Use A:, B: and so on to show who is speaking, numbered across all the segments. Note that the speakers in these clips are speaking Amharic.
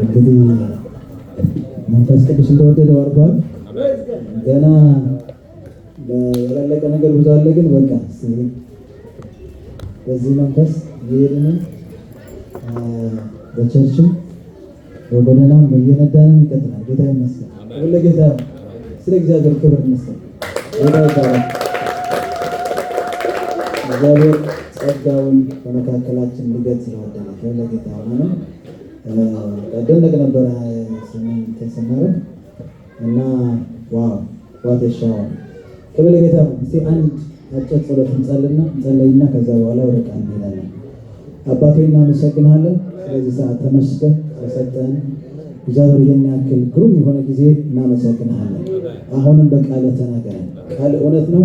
A: እንግዲህ መንፈስ ቅዱስ እንደወደደው አድርጓል። ገና ያላለቀ ነገር ብዙ አለ፣ ግን በቃ በዚህ መንፈስ እየሄድንም በ church ም በጎዳናም እየነዳንም ይቀጥላል። ጌታ ይመስገን። ለጌታ ስለ እግዚአብሔር ክብር ይመስገን። ጌታ ይባረክ። እግዚአብሔር ጸጋውን በመካከላችን ሊገልጽ ስለወደደ ክብር ለጌታ ሆነ። ደነቅ ነበረ ስናደርግ እና wow, what a shower። ክብር ለጌታ ነው። እስቲ አንድ አጭር ጸሎት እንጸልይና ከዛ በኋላ ወደ ቃል እንሄዳለን። አባት ሆይ እናመሰግንሃለን፣ ስለዚህ ሰዓት ተመስገን ስለሰጠን እግዚአብሔር ይህን ያክል ግሩም የሆነ ጊዜ እናመሰግንሃለን። አሁንም በቃልህ ተናገረን። ቃል እውነት ነው።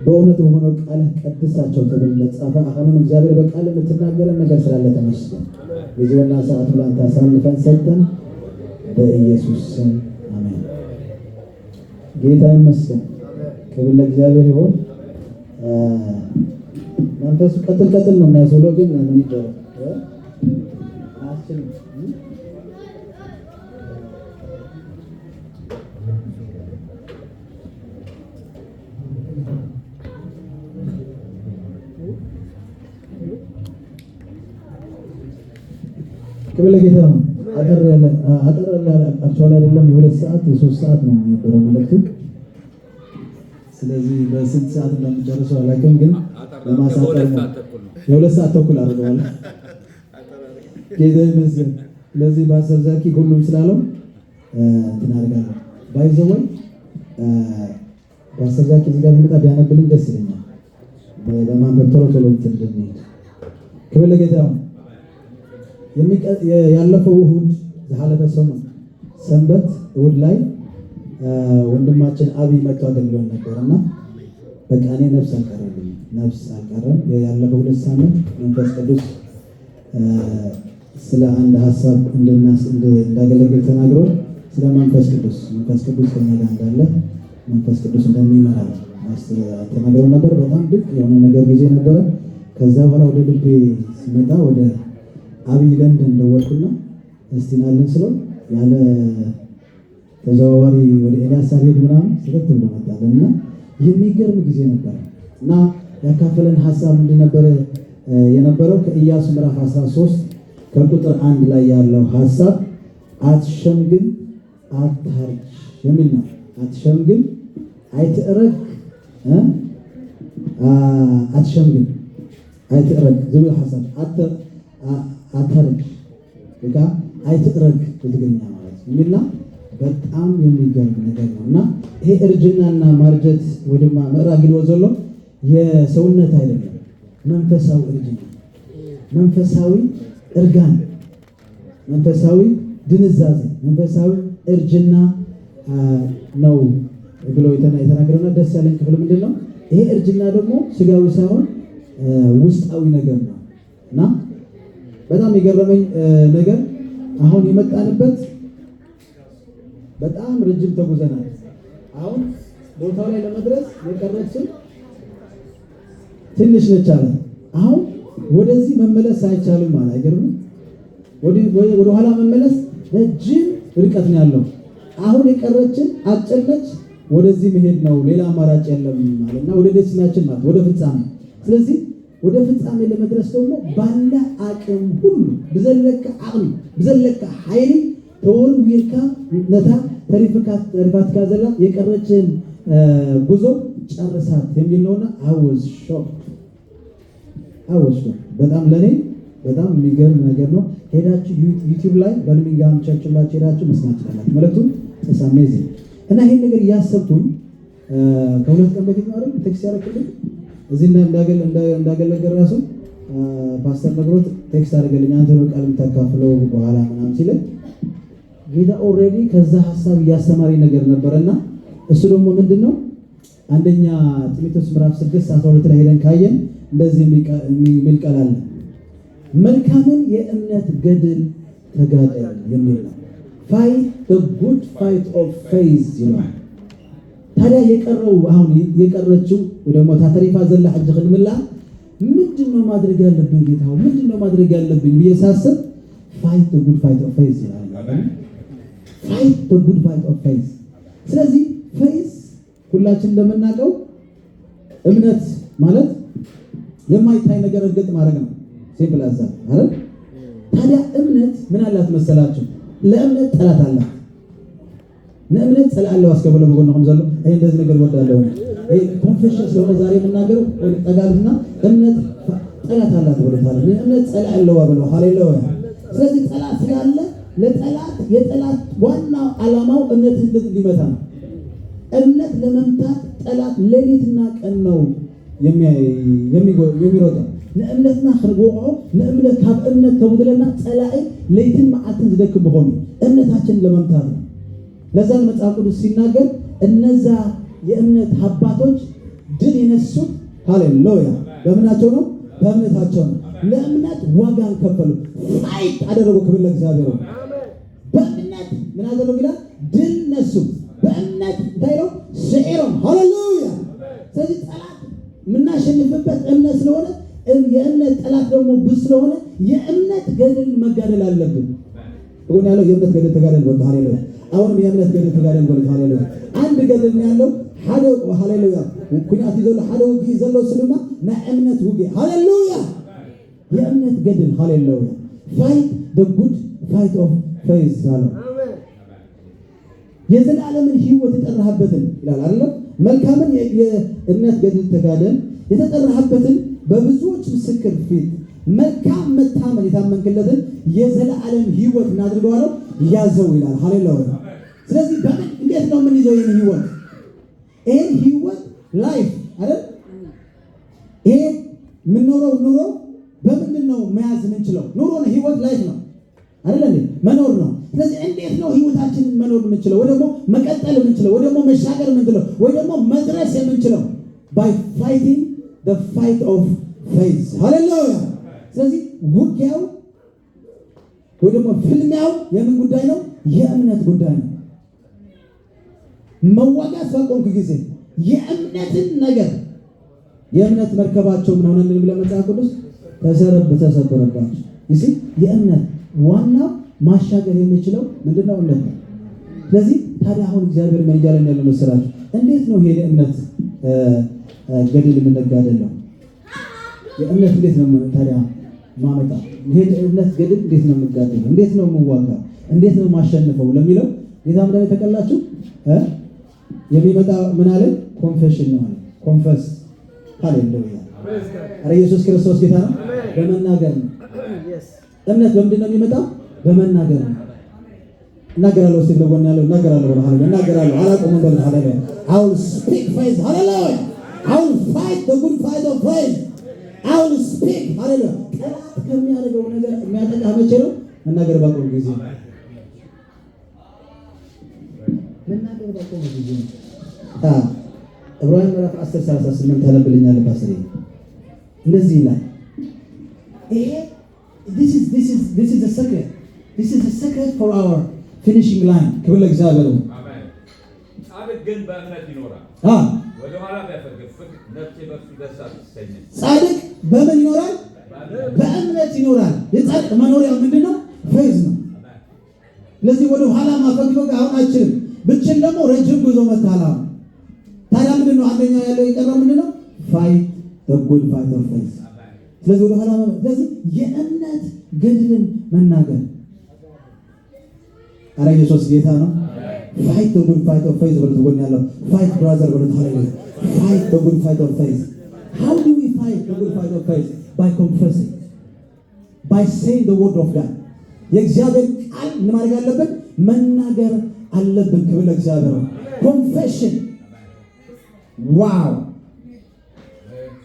A: በእውነት በሆነው ቃልህ ቀድሳቸው ተብሎ እንደተጻፈ አሁንም እግዚአብሔር በቃል የምትናገረን ነገር ስላለ ተመስገን። ጊዜውና ሰዓቱን ላንተ አሳልፈን ሰጠን፣ በኢየሱስ ስም አሜን። ጌታ ይመስገን። ክብር ለእግዚአብሔር ይሁን። መንፈሱ ቀጥል ቀጥል ነው የሚያስብለው፣ ግን ምን ይደረግ አያስችልም። ክብር ለጌታ ነው። አጠር ያለ አጠር ያለ actually አይደለም፣ የ2 ሰዓት የ3 ሰዓት ነው የነበረው መልእክቱ። ስለዚህ በስንት ሰዓት እንደምጨርሰው አላውቅም፣ ግን ለማሳጠር ነው የ2 ሰዓት ተኩል አድርገዋለሁ። ጌታ ይመስገን። ለዚህ ፓስተር ዛኪ ሁሉም ስላለው እንትን አድርጋለሁ። By the way ፓስተር ዛኪ እዚህ ጋር ቢመጣ ቢያነብልኝ ደስ ይለኛል። በማንበብ ቶሎ ቶሎ እንትን እንድንሄድ። ክብር ለጌታ ይሁን። ያለፈው እሁድ፣ ዝሓለፈ ሰሙን ሰንበት እሁድ ላይ ወንድማችን አብይ መጥቶ አገልግሎን ነበር እና በቃ እኔ ነፍስ አልቀረልኝም፣ ነፍስ አልቀረም። ያለፈው 2 ሳምንት መንፈስ ቅዱስ ስለ አንድ ሀሳብ እንዳገለግል ተናግሮ ስለ መንፈስ ቅዱስ፣ መንፈስ ቅዱስ ከኛ ጋር እንዳለ፣ መንፈስ ቅዱስ እንደሚመራ ተናግረው ነበር። በጣም ድንቅ የሆነ ነገር ጊዜ ነበረ። ከዛ በኋላ ወደ ልቤ ሲመጣ ወደ አብይ ለንደን ደወልኩና እስቲ ናልን ስለው ያለ ተዘዋዋሪ ወደ ኤልያስ ሳልሄድ ምናምን ስለት ብሎ መጣለን እና የሚገርም ጊዜ ነበረ። እና ያካፈለን ሀሳብ ምንድን ነበረ የነበረው? ከኢያሱ ምዕራፍ 13 ከቁጥር 1 ላይ ያለው ሀሳብ አትሸምግል አታርጅ የሚል ነው። አትሸምግል ኣይትእረግ፣ አትሸምግል ኣይትእረግ ዝብል ሀሳብ፣ አታርጅ ወይ ከዓ ኣይትእረግ በትግርኛ ማለት የሚልና በጣም የሚገርም ነገር ነው። እና ይሄ እርጅናና ማርጀት ወይ ድማ ምዕራግ ኢልዎ ዘሎ የሰውነት አይደለም፣ መንፈሳዊ እርጅና፣ መንፈሳዊ እርጋን፣ መንፈሳዊ ድንዛዜ፣ መንፈሳዊ እርጅና ነው ብሎ የተናገረውና ደስ ያለኝ ክፍል ምንድን ነው? ይሄ እርጅና ደግሞ ስጋዊ ሳይሆን ውስጣዊ ነገር ነው። እና በጣም የገረመኝ ነገር አሁን የመጣንበት በጣም ረጅም ተጉዘናል። አሁን ቦታው ላይ ለመድረስ የቀረችን ትንሽ ነች አለ። አሁን ወደዚህ መመለስ አይቻልም አለ። አይገርምም? ወደ ኋላ መመለስ ረጅም ርቀት ነው ያለው። አሁን የቀረችን አጭር ነች። ወደዚህ መሄድ ነው፣ ሌላ አማራጭ የለም አለና ወደ destiny ያችን ማለት ወደ ፍጻሜ። ስለዚህ ወደ ፍጻሜ ለመድረስ ደግሞ ባለ አቅም ሁሉ፣ ብዘለካ ዓቕሚ፣ ብዘለካ ሓይሊ ተወልዊልካ ነታ ተሪፋትካ ዘላ የቀረችን ጉዞ ጨርሳት የሚል ነውና I was shocked, I was shocked። በጣም ለእኔ በጣም የሚገርም ነገር ነው። ሄዳችሁ YouTube ላይ በርሚንግሃም church ብላችሁ ሄዳችሁ መስማት ትችላላችሁ። መልእክቱን it's amazing። እና ይሄን ነገር እያሰብኩኝ ከ2 ቀን በፊት ማለት text ያደረግልኝ እዚህ እንዳገለገል ራሱ ፓስተር ነግሮት text አደረገልኝ። አንተ ነው ቃል የምታካፍለው በኋላ ምናምን ሲለኝ ጌታ already ከዛ ሀሳብ እያስተማሪ ነገር ነበረና እሱ ደግሞ ምንድን ነው? አንደኛ ጢሞቴዎስ ምዕራፍ 6 12 ላይ ሄደን ካየን እንደዚህ የሚል ቃል አለ። መልካምን የእምነት ገድል ተጋደል የሚል ነው። "Fight the good fight of faith" ይለዋል። ታዲያ የቀረው አሁን የቀረችው ወይ ደግሞ ታተሪፋ ዘላ ሕጂ ክንምላ ምንድን ነው ማድረግ ያለብን? ጌታ ሆይ ምንድን ነው ማድረግ ያለብኝ ብዬ ሳስብ Fight the good fight of faith ይላል። Fight the good fight of faith። ስለዚህ faith ሁላችን እንደምናውቀው እምነት ማለት የማይታይ ነገር እርግጥ ማድረግ ነው። Simple as that አይደል? ታዲያ እምነት ምን አላት መሰላችሁ? ለእምነት ጠላት አላት። ንእምነት ፀላእ ኣለዋ። እስከ በሎ ብጎንኩም ዘሎ። ይሄ እንደዚህ ነገር እወዳለሁ። ይሄ confession ስለሆነ ዛሬ የምናገረው ጠጋሉትና እምነት ጠላት አላት ብሎታል። ንእምነት ፀላእ ኣለዋ ብሎ። ሃሌሉያ። ስለዚህ ጠላት ስላለ ለጠላት የጠላት ዋናው ዓላማው እምነትን ሊመታ ነው። እምነት ለመምታት ጠላት ሌሊትና ቀን ነው የሚሮጠው። ንእምነትና ክንወቅዖ፣ ንእምነት ካብ እምነት ከጉድለና ፀላኢ ለይትን መዓልትን ዝደክም ብኾኑ እምነታችንን ለመምታት ነው። ለዛ መጽሐፍ ቅዱስ ሲናገር እነዛ የእምነት አባቶች ድል የነሱት፣ ሃሌሉያ፣ በምናቸው ነው? በእምነታቸው ነው። ለእምነት ዋጋን ከፈሉ፣ fight አደረጉ። ክብር ለእግዚአብሔር ነው። በእምነት ምን አደረጉ ይላል? ድል ነሱ። በእምነት እንታይ ነው? ስዒሮም። ሃሌሉያ። ስለዚህ ጠላት የምናሸንፍበት እምነት ስለሆነ፣ የእምነት ጠላት ደግሞ ብዙ ስለሆነ የእምነት ገድል መጋደል አለብን። ጎን ያለው የእምነት ገድል ተጋደል በሉት። ሃሌሉያ። አሁንም የእምነት ገድል ተጋደል በሉት። ሃሌሉያ። አንድ ገድል ነው ያለው፣ ሓደ፣ ሃሌሉያ፣ ኩናት እዩ ዘሎ፣ ሓደ ውጊእ ዘሎ፣ እሱ ድማ ናይ እምነት ውጊእ። ሃሌሉያ። የእምነት ገድል፣ ሃሌሉያ። Fight the good fight of faith አለው። የዘላለምን ሕይወት የጠራህበትን ይላል አይደለም? መልካምን የእምነት ገድል ተጋደል፣ የተጠራህበትን በብዙዎች ምስክር ፊት መልካም መታመን የታመንክለትን የዘላለም ሕይወት እናድርገዋለሁ ያዘው ይላል። ሃሌሉያ። ስለዚህ በምን እንዴት ነው የምንይዘው ይህን ሕይወት? ይህን ሕይወት life አይደል? ይሄ የምንኖረው ኑሮ በምንድን ነው መያዝ የምንችለው? ኑሮ ነው፣ ህይወት life ነው አይደል እንዴ? መኖር ነው። ስለዚህ እንዴት ነው ህይወታችንን መኖር የምንችለው፣ ወይ ደግሞ መቀጠል የምንችለው፣ ወይ ደግሞ መሻገር የምንችለው፣ ወይ ደግሞ መድረስ የምንችለው? By fighting the fight of faith። ሃሌሉያ። ስለዚህ ውጊያው ወይ ደግሞ ፍልሚያው የምን ጉዳይ ነው? የእምነት ጉዳይ ነው። መዋጋት ባቆምክ ጊዜ የእምነትን ነገር የእምነት መርከባቸው ምን ሆነልን ብለ መጽሐፍ ቅዱስ ተሰበረባቸው። ይሲ የእምነት ዋናው ማሻገር የሚችለው ምንድነው? እምነት ነው። ስለዚህ ታዲያ አሁን እግዚአብሔር ምን እያለን ያለው መሰላችሁ? እንዴት ነው ይሄ የእምነት ገድል የምንጋደለው? የእምነት እንዴት ነው ታዲያ ማመጣ? ይሄ የእምነት ገድል እንዴት ነው የምጋደለው? እንዴት ነው የምዋጋው? እንዴት ነው የማሸንፈው ለሚለው ጌታ ምንድን ነው የተቀላችሁ የሚመጣ ምን አለ? Confession ነው አለ። Confess። ሃሌሉያ። ኧረ ኢየሱስ ክርስቶስ ጌታ ነው። በመናገር ነው። እምነት በምንድን ነው የሚመጣው? በመናገር ነው። እናገራለሁ። እስቲ ለጎን ያለው እናገራለሁ በለው። ሃሌሉያ። እናገራለሁ፣ አላቆምም በለው። ሃሌሉያ። I will speak faith። ሃሌሉያ። I will fight the good fight of faith። I will speak። ሃሌሉያ። ጠላት ከሚያደርገው ነገር የሚያጠቃህ መቼ ነው? መናገር ባቆም ጊዜ ነው። መናገር ባቆም ጊዜ ነው። ዕብራውያን ምዕራፍ 10 38 ታነብልኛለህ ፓስተር። እንደዚህ ይላል። ይሄ this is the secret, this is the secret for our finishing line። ክብር ለእግዚአብሔር ይሁን።
B: አሜን። ጻድቅ ግን በእምነት ይኖራል። ወደ ኋላ ቢያፈገፍግ ነፍሴ በእርሱ ደስ አትሰኝም።
A: ጻድቅ በምን ይኖራል? በእምነት ይኖራል። የጻድቅ መኖሪያው ምንድን ነው? Faith ነው። ስለዚህ ወደ ኋላ ማፈግፈግ አሁን አችልም። ብችል ደግሞ ረጅም ጉዞ መታል። አሁን ታዲያ ምንድን ነው አንደኛ ያለው የቀረው ምንድን ነው? Fight the good fight of faith። ስለዚህ ወደ ኋላ፣ ስለዚህ የእምነት ገድልን መናገር። አረ ኢየሱስ ጌታ ነው። Fight the good fight of faith በሉት። ጎን ያለው fight brother በሉት። ሃሌሉያ። Fight the good fight of faith። How do we fight the good fight of faith? By confessing, by saying the word of God። የእግዚአብሔር ቃል ምን ማድረግ አለብን? መናገር አለብን። ክብር ለእግዚአብሔር ነው። Confession፣ wow።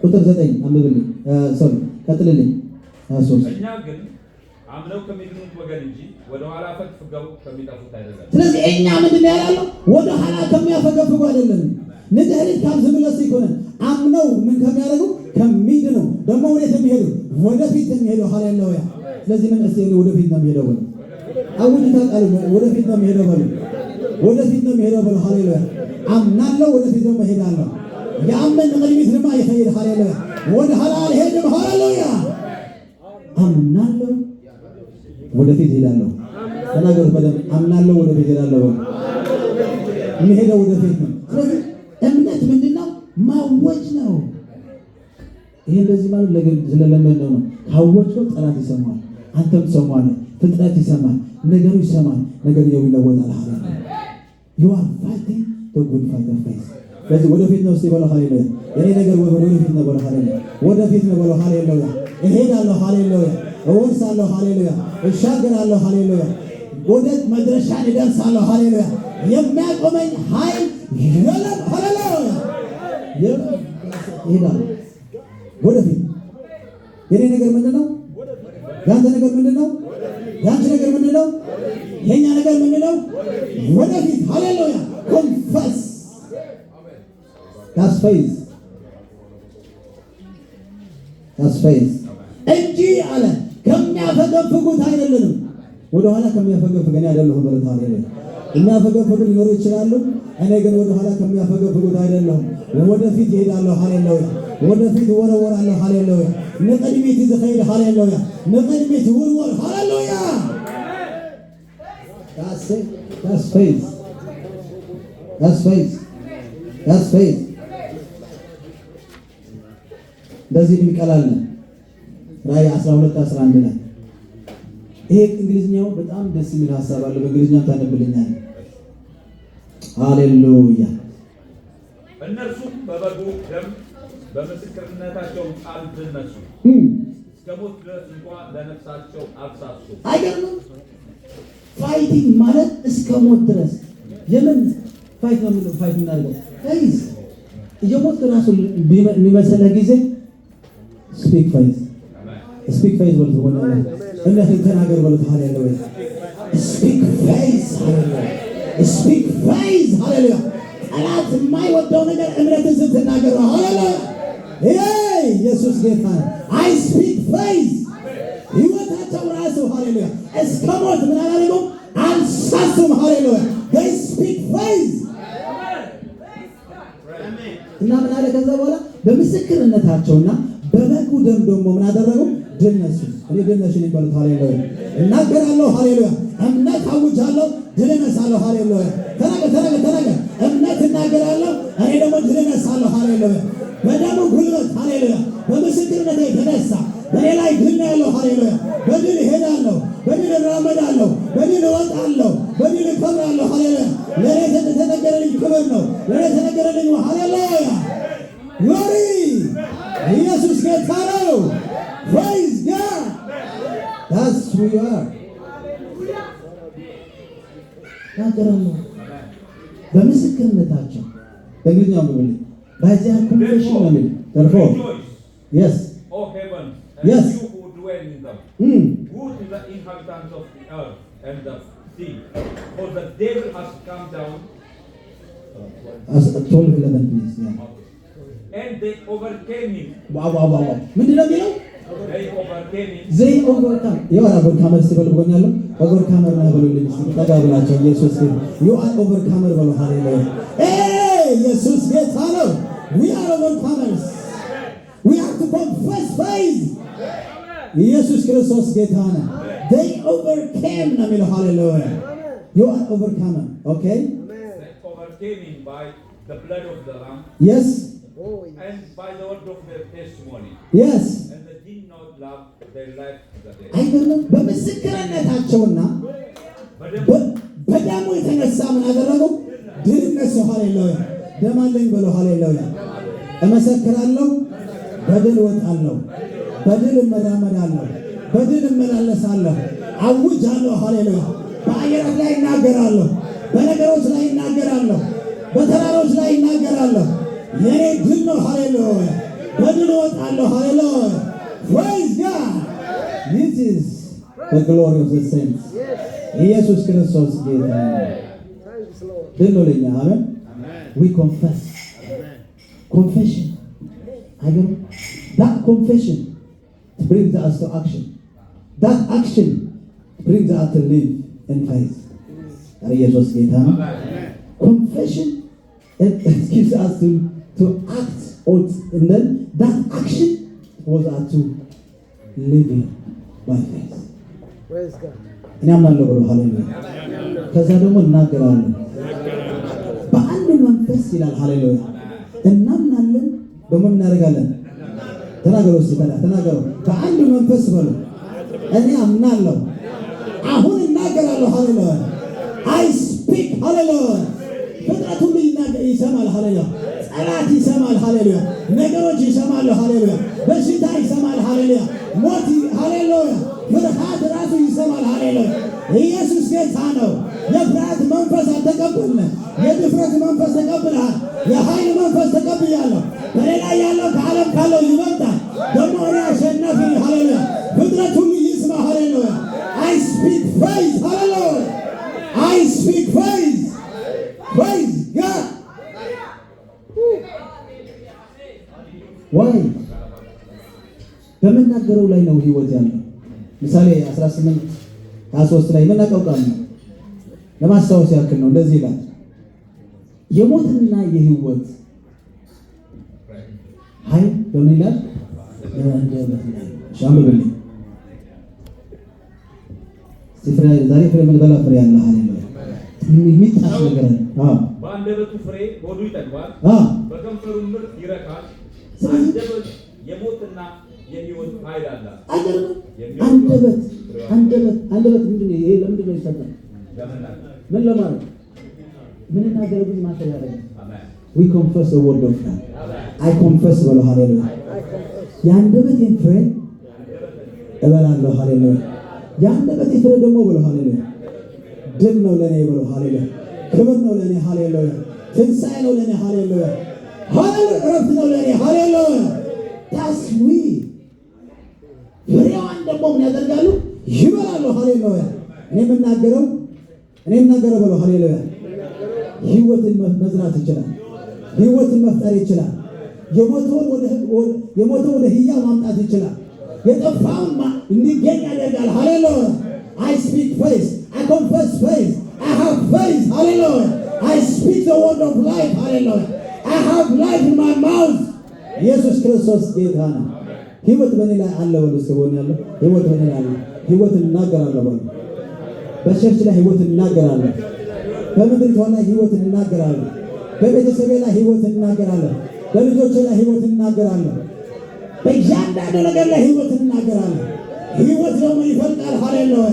A: ቁጥር 9 አንብብልኝ። Sorry፣ ቀጥልልኝ። 3።
B: እኛ ግን አምነው ከሚድኑት ወገን እንጂ ወደ ኋላ ፈግፍገው ከሚጠፉት አይደለም።
A: ስለዚህ እኛ ምንድን ነው ያላለው? ወደ ኋላ ከሚያፈገፍጉ አይደለም። ንድሕሪት ካብ ዝምለሱ ይኮነን፣ አምነው ምን ከሚያደርጉ፣ ከሚድኑ፣ ደግሞ ወዴት የሚሄዱ? ወደፊት የሚሄዱ። ሃሌሉያ። ስለዚህ ምን እስቲ ወደፊት ነው የሚሄደው በሉ። አውጁ ታውቃሉ። ወደፊት ነው የሚሄደው በሉ። ወደፊት ነው የሚሄደው በሉ። ሃሌሉያ። አምናለሁ፣ ወደፊት ነው እሄዳለሁ። ያመን ንቅድሚት ድማ ይኸይድ። ሃሌሉያ። ወደ ኋላ አልሄድም። ሃሌሉያ። አምናለሁ። ወደፊት እሄዳለሁ። ተናገሩት በደንብ። አምናለሁ፣ ወደፊት እሄዳለሁ። የሚሄደው ወደፊት ነው። ስለዚህ እምነት ምንድን ነው? ማወጅ ነው። ይሄ እንደዚህ ማለት ስለለመድነው ነው። ካወጅከው ጠላት ይሰማል፣ አንተም ትሰማዋለህ፣ ፍጥረት ይሰማል፣ ነገሩ ይሰማል፣ ነገርየው ይለወጣል። ሃሌሉያ። You are fighting the good fight of faith። ስለዚህ ወደፊት ነው። እስቲ በለው ሃሌሉያ። የኔ ነገር ወደፊት ነው በለው ሃሌሉያ። ወደፊት ነው በለው ሃሌሉያ። እሄዳለሁ፣ ሃሌሉያ። እወርሳለሁ፣ ሃሌሉያ። እሻገራለሁ፣ ሃሌሉያ። ወደ መድረሻ እደርሳለሁ፣ ሃሌሉያ። የሚያቆመኝ ኃይል የለም፣ ሃሌሉያ። እሄዳለሁ ወደፊት። የኔ ነገር ምንድን ነው? የአንተ ነገር ምንድን ነው? የአንቺ ነገር ምንድን ነው? የእኛ ነገር ምንድን ነው? ወደፊት፣ ሃሌሉያ። Confess, that's faith, that's faith እንጂ አለ ከሚያፈገፍጉት አይደለንም። ወደኋላ ከሚያፈገፍግ እኔ አይደለሁም በሉት። ሃሌሉያ። የሚያፈገፍጉ ሊኖሩ ይችላሉ። እኔ ግን ወደኋላ ከሚያፈገፍጉት አይደለሁም። ወደፊት እሄዳለሁ። ሃሌሉያ። ወደፊት እወረወራለሁ። ሃሌሉያ። ንቅድሚት ዝኸይድ፣ ሃሌሉያ። ንቅድሚት ውርወር፣ ሃሌሉያ። That's it. That's faith. That's faith. That's faith. እንደዚህ የሚቀላል ራእይ 12 11 ላይ ይሄ እንግሊዝኛው በጣም ደስ የሚል ሀሳብ አለው። በእንግሊዝኛው ታነብልኛል። ሃሌሉያ።
B: እነርሱም በበጉ ደም በምስክርነታቸውም ቃል ድል ነሡ፣ እስከ ሞት ድረስ እንኳ ለነፍሳቸው አልሳሱም።
A: አይገርምም? Fighting ማለት እስከ ሞት ድረስ። የምን fight ነው? ምን fight እናደርገው? Faith። እየሞት ራሱ የሚመስልህ ጊዜ speak faith, speak faith በሉት። ሆነ እምነትን ተናገር በሉት። ሃሌሉያ። Speak faith፣ ሃሌሉያ። Speak faith፣ ሃሌሉያ። ጠላት የማይወደው ነገር እምነትን ስትናገር ነው። ሃሌሉያ። ይሄ ኢየሱስ ጌታ ነው። I speak faith። ህይወታቸው ራሱ፣ ሃሌሉያ፣ እስከ ሞት ምን አላደረጉም? አልሳሱም። ሃሌሉያ። They speak faith። እና ምን አለ ከዛ በኋላ? በምስክርነታቸውና በበጉ ደም ደግሞ ምን አደረጉ? ድል ነሱ። እኔ ድል ነሽ ነኝ በሉት። ሃሌሉያ። እናገራለሁ። ሃሌሉያ። እምነት አውጃለሁ። ድል እነሳለሁ። ሃሌሉያ። ተናገር፣ ተናገር፣ ተናገር። እምነት እናገራለሁ። እኔ ደግሞ ድል እነሳለሁ። ሃሌሉያ። በደሙ ጉልበት፣ ሃሌሉያ፣ በምስክርነት የተነሳ በእኔ ላይ ድል ነው ያለው። ሃሌሉያ። በድል እሄዳለሁ፣ በድል እራመዳለሁ፣ በድል እወጣለሁ፣ በድል እከብራለሁ። ሃሌሉያ። ለእኔ የተነገረልኝ ክብር ነው። ለእኔ የተነገረልኝ፣ ሃሌሉያ፣ glory። ኢየሱስ ጌታ ነው። Praise God. That's who you are። ናገራለሁ በምስክርነታቸው። በእንግሊዝኛው ብብል by their confession ነው የሚል። Therefore
B: Rejoice,
A: yes
B: O heavens, and you who dwell in them. Woe to the inhabitants of the earth and the sea, for the devil has come down.
A: 12:11, please, yeah.
B: Okay. And they overcame him.
A: Wow! ምንድን ነው የሚለው?
B: They overcame him
A: They overcome. You are overcomer ሲበሉ ብጎኛለሁ። Overcomer ነው በሉልኝ እስኪ ጠጋ ብላቸው። ኢየሱስ ጌታ። You are overcomer በሉ። ሃሌሉያ። ኤ ኢየሱስ ጌታ ነው። We are overcomers. We have to confess faith። ኢየሱስ ክርስቶስ ጌታ ነው። They overcame ነው የሚለው። ሃሌሉያ። You are overcomer, okay?
B: They overcame him by the blood of the Lamb and by the word of their testimony. And they did not love their life to the death.
A: አይገርምም? በምስክርነታቸውና በደሙ የተነሳ ምን አደረጉ? ድል ነሱ። ሃሌሉያ። ደም አለኝ በለው። ሃሌሉያ። እመሰክራለሁ፣ በድል እወጣለሁ፣ በድል እመራመዳለሁ፣ በድል እመላለሳለሁ፣ አውጃለሁ። ሃሌሉያ። በአየራት ላይ እናገራለሁ፣ በነገሮች ላይ እናገራለሁ፣ በተራሮች ላይ እናገራለሁ። የኔ ድል ነው። ሃሌሉያ። በድል እወጣለሁ። ሃሌሉያ። Praise God. This is the glory of the saints። ኢየሱስ ክርስቶስ ጌታ ነው። ድል ነው ለኛ። አሜን። We confess. Confession አይገርም? That confession brings us to action. That action brings us to live in faith። ኧረ ኢየሱስ ጌታ ነው። Confession, it gives us to act out, and then that action was us to living by faith. እኔ አምናለሁ በሉ። ሃሌሉያ። ከዛ ደግሞ እናገራለሁ በአንድ መንፈስ ይላል። ሃሌሉያ። እናምናለን ደግሞ እናደርጋለን። ተናገሩ እስቲ ተናገሩ። በአንድ መንፈስ በሉ። እኔ አምናለሁ፣ አሁን እናገራለሁ። ሃሌሉያ። I speak። ሃሌሉያ። ፍጥረት ሁሉ ይሰማል። ሃሌሉያ። ጠላት ይሰማል። ሃሌሉያ። ነገሮች ይሰማሉ። ሃሌሉያ። በሽታ ይሰማል። ሃሌሉያ። ሞት፣ ሃሌሉያ። ፍርሃት ራሱ ይሰማል። ሃሌሉያ። ኢየሱስ ጌታ ነው። የፍርሃት መንፈስ አልተቀበልንም። የድፍረት መንፈስ ተቀብለሃል። የኃይል መንፈስ ተቀብያለሁ። በእኔ ላይ ያለው ከዓለም ካለው ይበልጣል። ደግሞ እኔ አሸናፊ ነኝ። ሃሌሉያ። ፍጥረት ሁሉ ይስማ። ሃሌሉያ። I speak faith። ሃሌሉያ። I speak faith። Praise God። Why በምናገረው ላይ ነው ህይወት ያለው። ምሳሌ 18:23 ላይ የምናውቀው ቃል ነው። ለማስታወስ ያክል ነው። እንደዚህ ይላል፣ የሞትና የህይወት ኃይል በምን ይላል? በአንደበት ላይ። እሺ አንብብልኝ እስቲ። ፍሬ፣ ዛሬ ፍሬ የምንበላ ፍሬ አለ። ሃሌሉያ። የሚጣፍ ነገር አለ። አዎ።
B: በአንደበቱ ፍሬ ሆዱ ይጠግባል፣ በከንፈሩ ምርት ይረካል። አንደበት የሞትና የህይወት ኃይል አላት።
A: አይገርምም? አንደበት፣ አንደበት፣ አንደበት ምንድን ነው? ይሄ ለምንድን ነው የሰጠን?
B: ለመናገር።
A: ምን ለማለት? ምንናገረው ግን matter ያደርጋል።
B: አሜን።
A: We confess the word of God። I confess በለው። ሃሌሉያ። የአንደበቴን ፍሬ እበላለሁ። ሃሌሉያ። የአንደበቴ ፍሬ ደግሞ በለው፣ ሃሌሉያ፣ ድል ነው ለኔ በለው። ሃሌሉያ። ክብር ነው ለኔ። ሃሌሉያ። ትንሣኤ ነው ለኔ። ሃሌሉያ፣ ሃሌሉያ። እረፍት ነው ለኔ። ሃሌሉያ። That's we ፍሬዋን ደግሞ ምን ያደርጋሉ? ይበላሉ። ሃሌሉያ። እኔ የምናገረው በለው፣ ሃሌሉያ፣ ህይወትን መዝራት ይችላል። ህይወትን መፍጠር ይችላል። የሞተውን ወደ ህያው ማምጣት ይችላል። የጠፋውን እንዲገኝ ያደርጋል። ሃሌሉያ። I speak faith። I confess faith። I have faith። ሃሌሉያ። I speak the word of life። ሃሌሉያ። I have life in my mouth። ኢየሱስ ክርስቶስ ጌታ ነው። ህይወት በእኔ ላይ አለ በሉ። እስኪ በሆነ ያለው ህይወት በእኔ ላይ አለ። ህይወትን እናገራለሁ በሉ። በ church ላይ ህይወትን እናገራለሁ። በምድሪቷ ላይ ህይወትን እናገራለሁ። በቤተሰቤ ላይ ህይወትን እናገራለሁ። በልጆቼ ላይ ህይወትን እናገራለሁ። በእያንዳንዱ ነገር ላይ ህይወትን እናገራለሁ። ህይወት ደግሞ ይፈልቃል። ሃሌሉያ።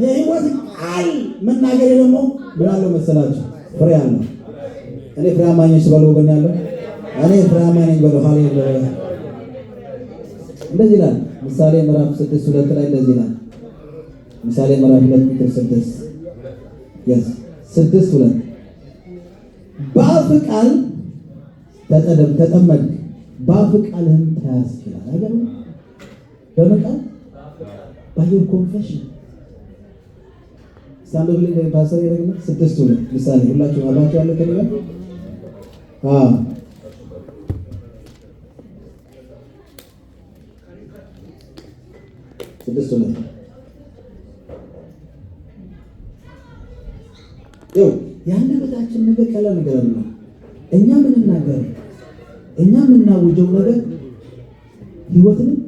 A: የህይወት ቃል መናገሬ ደግሞ ምን አለው መሰላችሁ? ፍሬ አለው። እኔ ፍሬያማ ነኝ በለው። ወገን ያለው እኔ ፍሬያማ ነኝ በለው። ሃሌሉያ። እንደዚህ ይላል፣ ምሳሌ ምዕራፍ 6:2 ላይ እንደዚህ ይላል። ምሳሌ ምዕራፍ 2 ቁጥር 6፣ yes፣ 6:2፣ በአፍ ቃል ተጠመድክ፣ በአፍ ቃልህም ተያዝክ ይላል። አይገርምም? በምን ቃል? By your confession። እስቲ ፓስተር ይረግና፣ 6:2 ምሳሌ። ሁላችሁም አብራችሁ ያለ ከኔ ጋር? አዎ፣ 6:2። ይኸው የአንደበታችን ነገር ቀላል ነገር አይደለም። እኛ የምንናገረው፣ እኛ የምናውጀው ነገር ህይወትንም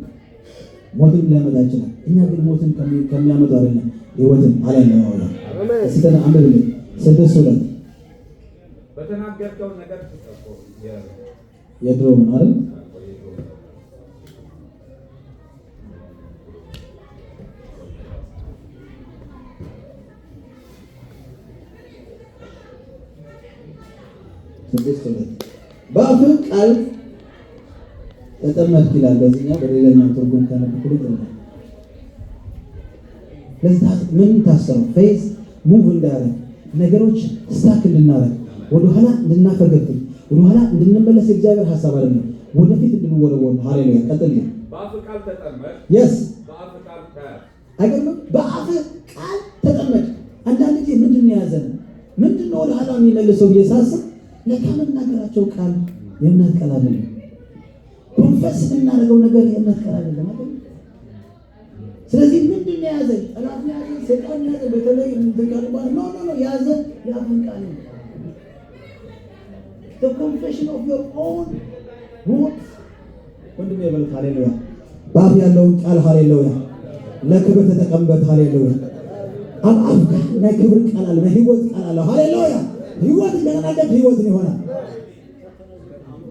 A: ሞትንም ሊያመጣ ይችላል። እኛ ግን ሞትን ከሚያመጡ አይደለም፣ ህይወትን። ሃሌሉያ። እስቲ ተና አንብብልኝ፣ 6:2።
B: በተናገርከው ነገር
A: የድሮውን አይደል? 6:2፣ በአፍህ ቃል ተጠመድክ ይላል። በዚህኛው በሌላኛው ትርጉም ካነበብኩልኝ ጥሩ ነው። ለዚህ ምን ታሰረው? Faith move እንዳያደርግ፣ ነገሮች stuck እንድናደርግ፣ ወደኋላ እንድናፈገፍግ፣ ወደኋላ እንድንመለስ የእግዚአብሔር ሀሳብ አይደለም። ወደፊት እንድንወረወር። ሃሌሉያ። ቀጥል።
B: በአፍ ቃል ተጠመድክ፣ በአፍ ቃል ተያዝክ።
A: አይገርምም? በአፍህ ቃል ተጠመድክ። አንዳንድ ጊዜ ምንድን ነው የያዘን፣ ምንድን ነው ወደኋላ የሚመልሰው ብዬ ሳስብ ለካ የምናገራቸው ቃል የእምነት ቃል አይደለም። Confess የምናደርገው ነገር የእምነት ቃል አይደለም አይደል? ስለዚህ ምንድን ነው የያዘኝ? ጠላት ነው የያዘኝ? ሰይጣን ነው የያዘኝ? በተለይ እንትን ካሉ በኋላ no, no, no፣ የያዘ የአፍን ቃል ነው። The confession of your own words። ወንድሜ በሉት፣ ሃሌሉያ። በአፍ ያለውን ቃል፣ ሃሌሉያ፣ ለክብር ተጠቀምበት። ሃሌሉያ። ኣብ ኣፍካ ናይ ክብሪ ቃል አለ፣ ናይ ህይወት ቃል አለ። ሃሌሉያ። ህይወት እንደተናገርክ ህይወትን ይሆናል።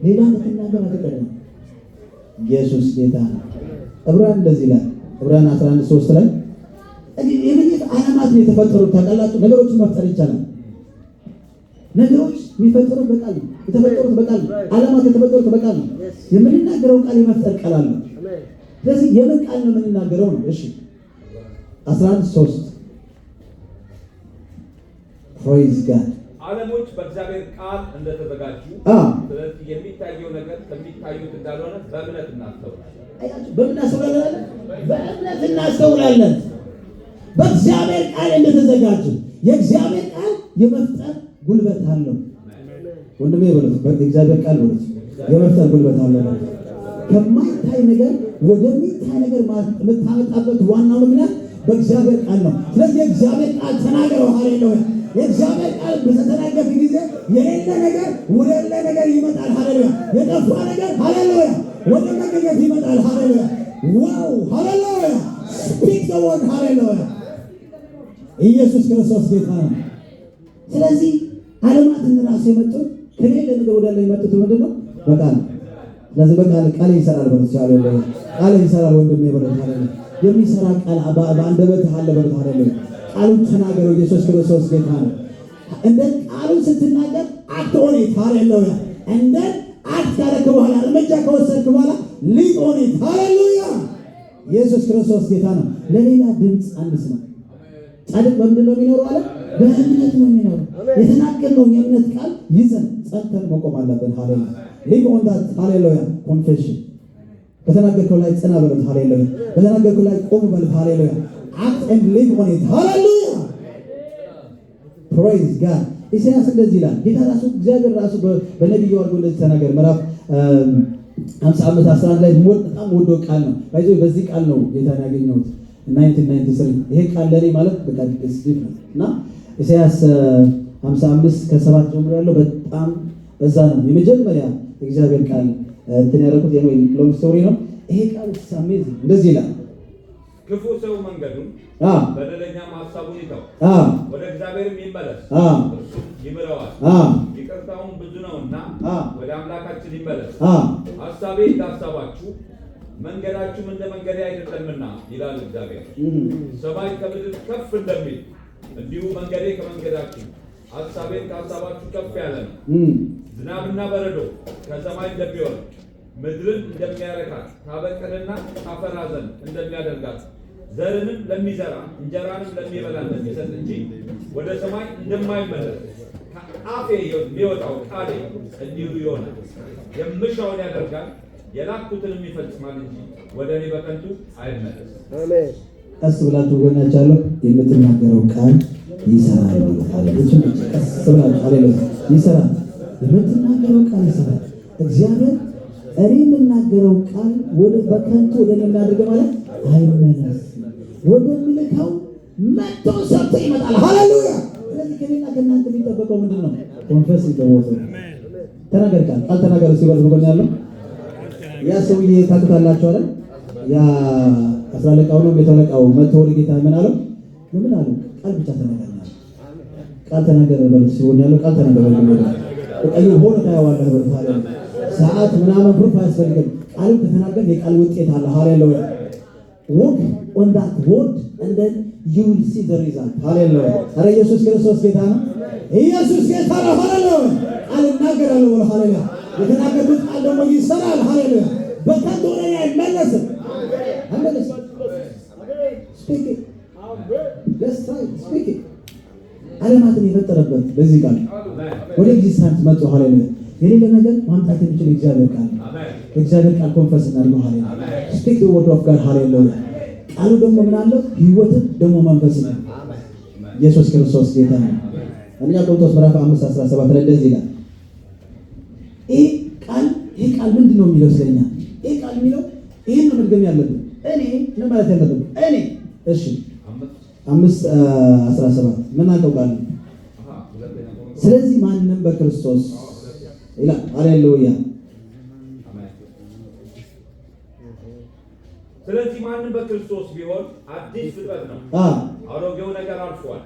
A: ሌላ እንድትናገር አትቀርም። ኢየሱስ ጌታ ነው። ዕብራውያን እንደዚህ ይላል። ዕብራውያን 11:3 ላይ የምኒት ዓለማት ነው የተፈጠሩት። ታውቃላችሁ፣ ነገሮችን መፍጠር ይቻላል። ነገሮች የሚፈጠሩት በቃል ነው። የተፈጠሩት በቃል ነው። ዓለማት የተፈጠሩት በቃል ነው። የምንናገረው ቃል የመፍጠር ቃል አለው። ስለዚህ የምን ቃል ነው የምንናገረው ነው? እሺ፣ 11:3። Praise God።
B: ዓለሞች በእግዚአብሔር ቃል እንደተዘጋጁ፣ ስለዚህ የሚታየው ነገር ከሚታዩት እንዳልሆነ በእምነት እናስተውላለን።
A: አያችሁ፣ በምን እናስተውላለን አለ? በእምነት እናስተውላለን። በእግዚአብሔር ቃል እንደተዘጋጁ፣ የእግዚአብሔር ቃል የመፍጠር ጉልበት አለው። ወንድሜ በሉት፣ የእግዚአብሔር ቃል በሉት፣ የመፍጠር ጉልበት አለው በሉት። ከማይታይ ነገር ወደሚታይ ነገር የምታመጣበት ዋናው ምክንያት በእግዚአብሔር ቃል ነው። ስለዚህ የእግዚአብሔር ቃል ተናገረው። ሃሌሉያ። የእግዚአብሔር ቃል በተናገርክ ጊዜ የሌለ ነገር ወደ ያለ ነገር ይመጣል። ሃሌሉያ። የጠፋ ነገር፣ ሃሌሉያ፣ ወደ መገኘት ይመጣል። ሃሌሉያ። Wow፣ ሃሌሉያ። Speak the word። ሃሌሉያ። ኢየሱስ ክርስቶስ ጌታ ነው። ስለዚህ ዓለማትን ራሱ የመጡት ከሌለ ነገር ወዳለ የመጡት ምንድን ነው? በቃል። ስለዚህ በቃል ቃል ይሰራል በሉት። ሃሌሉያ። ቃል ይሰራል ወንድሜ በሉት። ሃሌሉያ። የሚሰራ ቃል በአንደበትህ አለ በሉት። ሃሌሉያ። ቃሉን ተናገረው። ኢየሱስ ክርስቶስ ጌታ ነው። እንደ ቃሉን ስትናገር act on it። ሃሌሉያ። እንደ act ካደረክ በኋላ፣ እርምጃ ከወሰድክ በኋላ live on it። ሃሌሉያ። ኢየሱስ ክርስቶስ ጌታ ነው። ለሌላ ድምፅ አንስማ። ጻድቅ በምንድን ነው የሚኖረው አለ? በእምነት ነው የሚኖረው። የተናገርነው የእምነት ቃል ይዘን ጸንተን መቆም አለብን። ሃሌሉያ። Live on that፣ ሃሌሉያ፣ confession። በተናገርከው ላይ ጽና በሉት። ሃሌሉያ። በተናገርከው ላይ ቆም በሉት። ሃሌሉያ። Act and live on it። ሃሌሉያ። Praise God። ኢሳያስ እንደዚህ ይላል። ጌታ ራሱ፣ እግዚአብሔር ራሱ በነቢዩ አድርጎ እንደዚህ ተናገር። ምዕራፍ 55 11 ላይ በጣም ወዶ ቃል ነው። By the way በዚህ ቃል ነው ጌታን ያገኘሁት 1993። ይሄ ቃል ለኔ ማለት በቃ it's different። እና ኢሳያስ 55 ከ7 ጀምሮ ያለው በጣም በዛ ነው የመጀመሪያ የእግዚአብሔር ቃል እንትን ያደረኩት። Anyway, long story ነው። ይሄ ቃል amazing። እንደዚህ ይላል።
B: ክፉ ሰው መንገዱን በደለኛም ሀሳቡን ይተው፣ ወደ እግዚአብሔርም ይመለስ፣ እርሱም ይምረዋል፣ ይቅርታውም ብዙ ነውና ወደ አምላካችን ይመለስ። ሀሳቤ እንደ ሀሳባችሁ መንገዳችሁም እንደ መንገዴ አይደለምና ይላል እግዚአብሔር። ሰማይ ከምድር ከፍ እንደሚል እንዲሁ መንገዴ ከመንገዳችሁ ሀሳቤም ከሀሳባችሁ ከፍ ያለ ነው። ዝናብና በረዶ ከሰማይ እንደሚወርድ፣ ምድርን እንደሚያረካት፣ ታበቅልና ታፈራ ዘንድ እንደሚያደርጋት፣ ዘርንም ለሚዘራ እንጀራንም ለሚበላ እንደሚሰጥ እንጂ ወደ ሰማይ እንደማይመለስ ከአፌ የሚወጣው ቃሌ እንዲሁ ይሆናል። የምሻውን ያደርጋል፣ የላኩትንም ይፈጽማል እንጂ ወደ እኔ በከንቱ አይመለስም።
C: አሜን።
A: ቀስ ብላችሁ ጎናቻለሁ፣ የምትናገረው ቃል ይሰራል። እሱን ብቻ ቀስ ብላችሁ፣ ሃሌሉያ፣ ይሰራል። የምትናገረው ቃል ይሰራል። እግዚአብሔር እኔ የምናገረው ቃል ወደ በከንቱ ወደ እኔ የሚያደርገው ማለት አይመለስም፣ ወደምልከው መጥቶ ሰርቶ ይመጣል። ሃሌሉያ። ስለዚህ ከኔና ከእናንተ የሚጠበቀው ምንድን ነው? Confess the word። ተናገር፣ ቃል ቃል ተናገሩ ሲበል በጎን ያለው ያ ሰውዬ ታውቁታላችሁ አይደል? ያ አስራ አለቃው ነው መቶ አለቃው መጥቶ ወደ ጌታ ምን አለው? ምን አለው? ቃል ብቻ ተናገር ነው። ቃል ተናገር በሉት። ሲሆን ያለው ቃል ተናገር በሉት። በቃ ሆኖ ታየዋለህ በሉት። ሃሌሉያ። ሰዓት ምናምን proof አያስፈልግም። ቃሉን ከተናገር የቃል ውጤት አለ። ሃሌሉያ። Walk on that word and then you will see the result። ሃሌሉያ። ኧረ ኢየሱስ ክርስቶስ ጌታ ነው። ኢየሱስ ጌታ ነው። ሃሌሉያ። ቃል እናገራለሁ ብሎ፣ ሃሌሉያ። የተናገርኩት ቃል ደግሞ ይሰራል። ሃሌሉያ። በከንቱ ወደ እኔ አይመለስም፣ አይመለስም። Speak it. Let's try it. Speak it. ዓለማትን የፈጠረበት በዚህ ቃል ወደ existence መጡ። ሃሌሉያ። የሌለ ነገር ማምጣት የሚችል እግዚአብሔር ቃል ነው። እግዚአብሔር ቃል confess እናድርገው። ሃሌሉያ። Speak the word of God። ሃሌሉያ። ቃሉ ደግሞ ምን አለው? ህይወትን ደግሞ መንፈስ ነው። ኢየሱስ ክርስቶስ ጌታ ነው። አንደኛ ቆሮንቶስ ምዕራፍ 5 17 ላይ እንደዚህ ይላል። ይሄ ቃል ምንድን ነው የሚለው ስለኛ? ይሄ ቃል የሚለው ይሄን ነው መድገም ያለብን። እኔ ምን ማለት ያለብን? እኔ እሺ፣ 5:17 ምን አውቀው ቃል ነው። ስለዚህ ማንም በክርስቶስ ይላል። ሃሌሉያ።
B: ስለዚህ ማንም በክርስቶስ ቢሆን አዲስ ፍጥረት ነው። አሮጌው ነገር አልፏል፣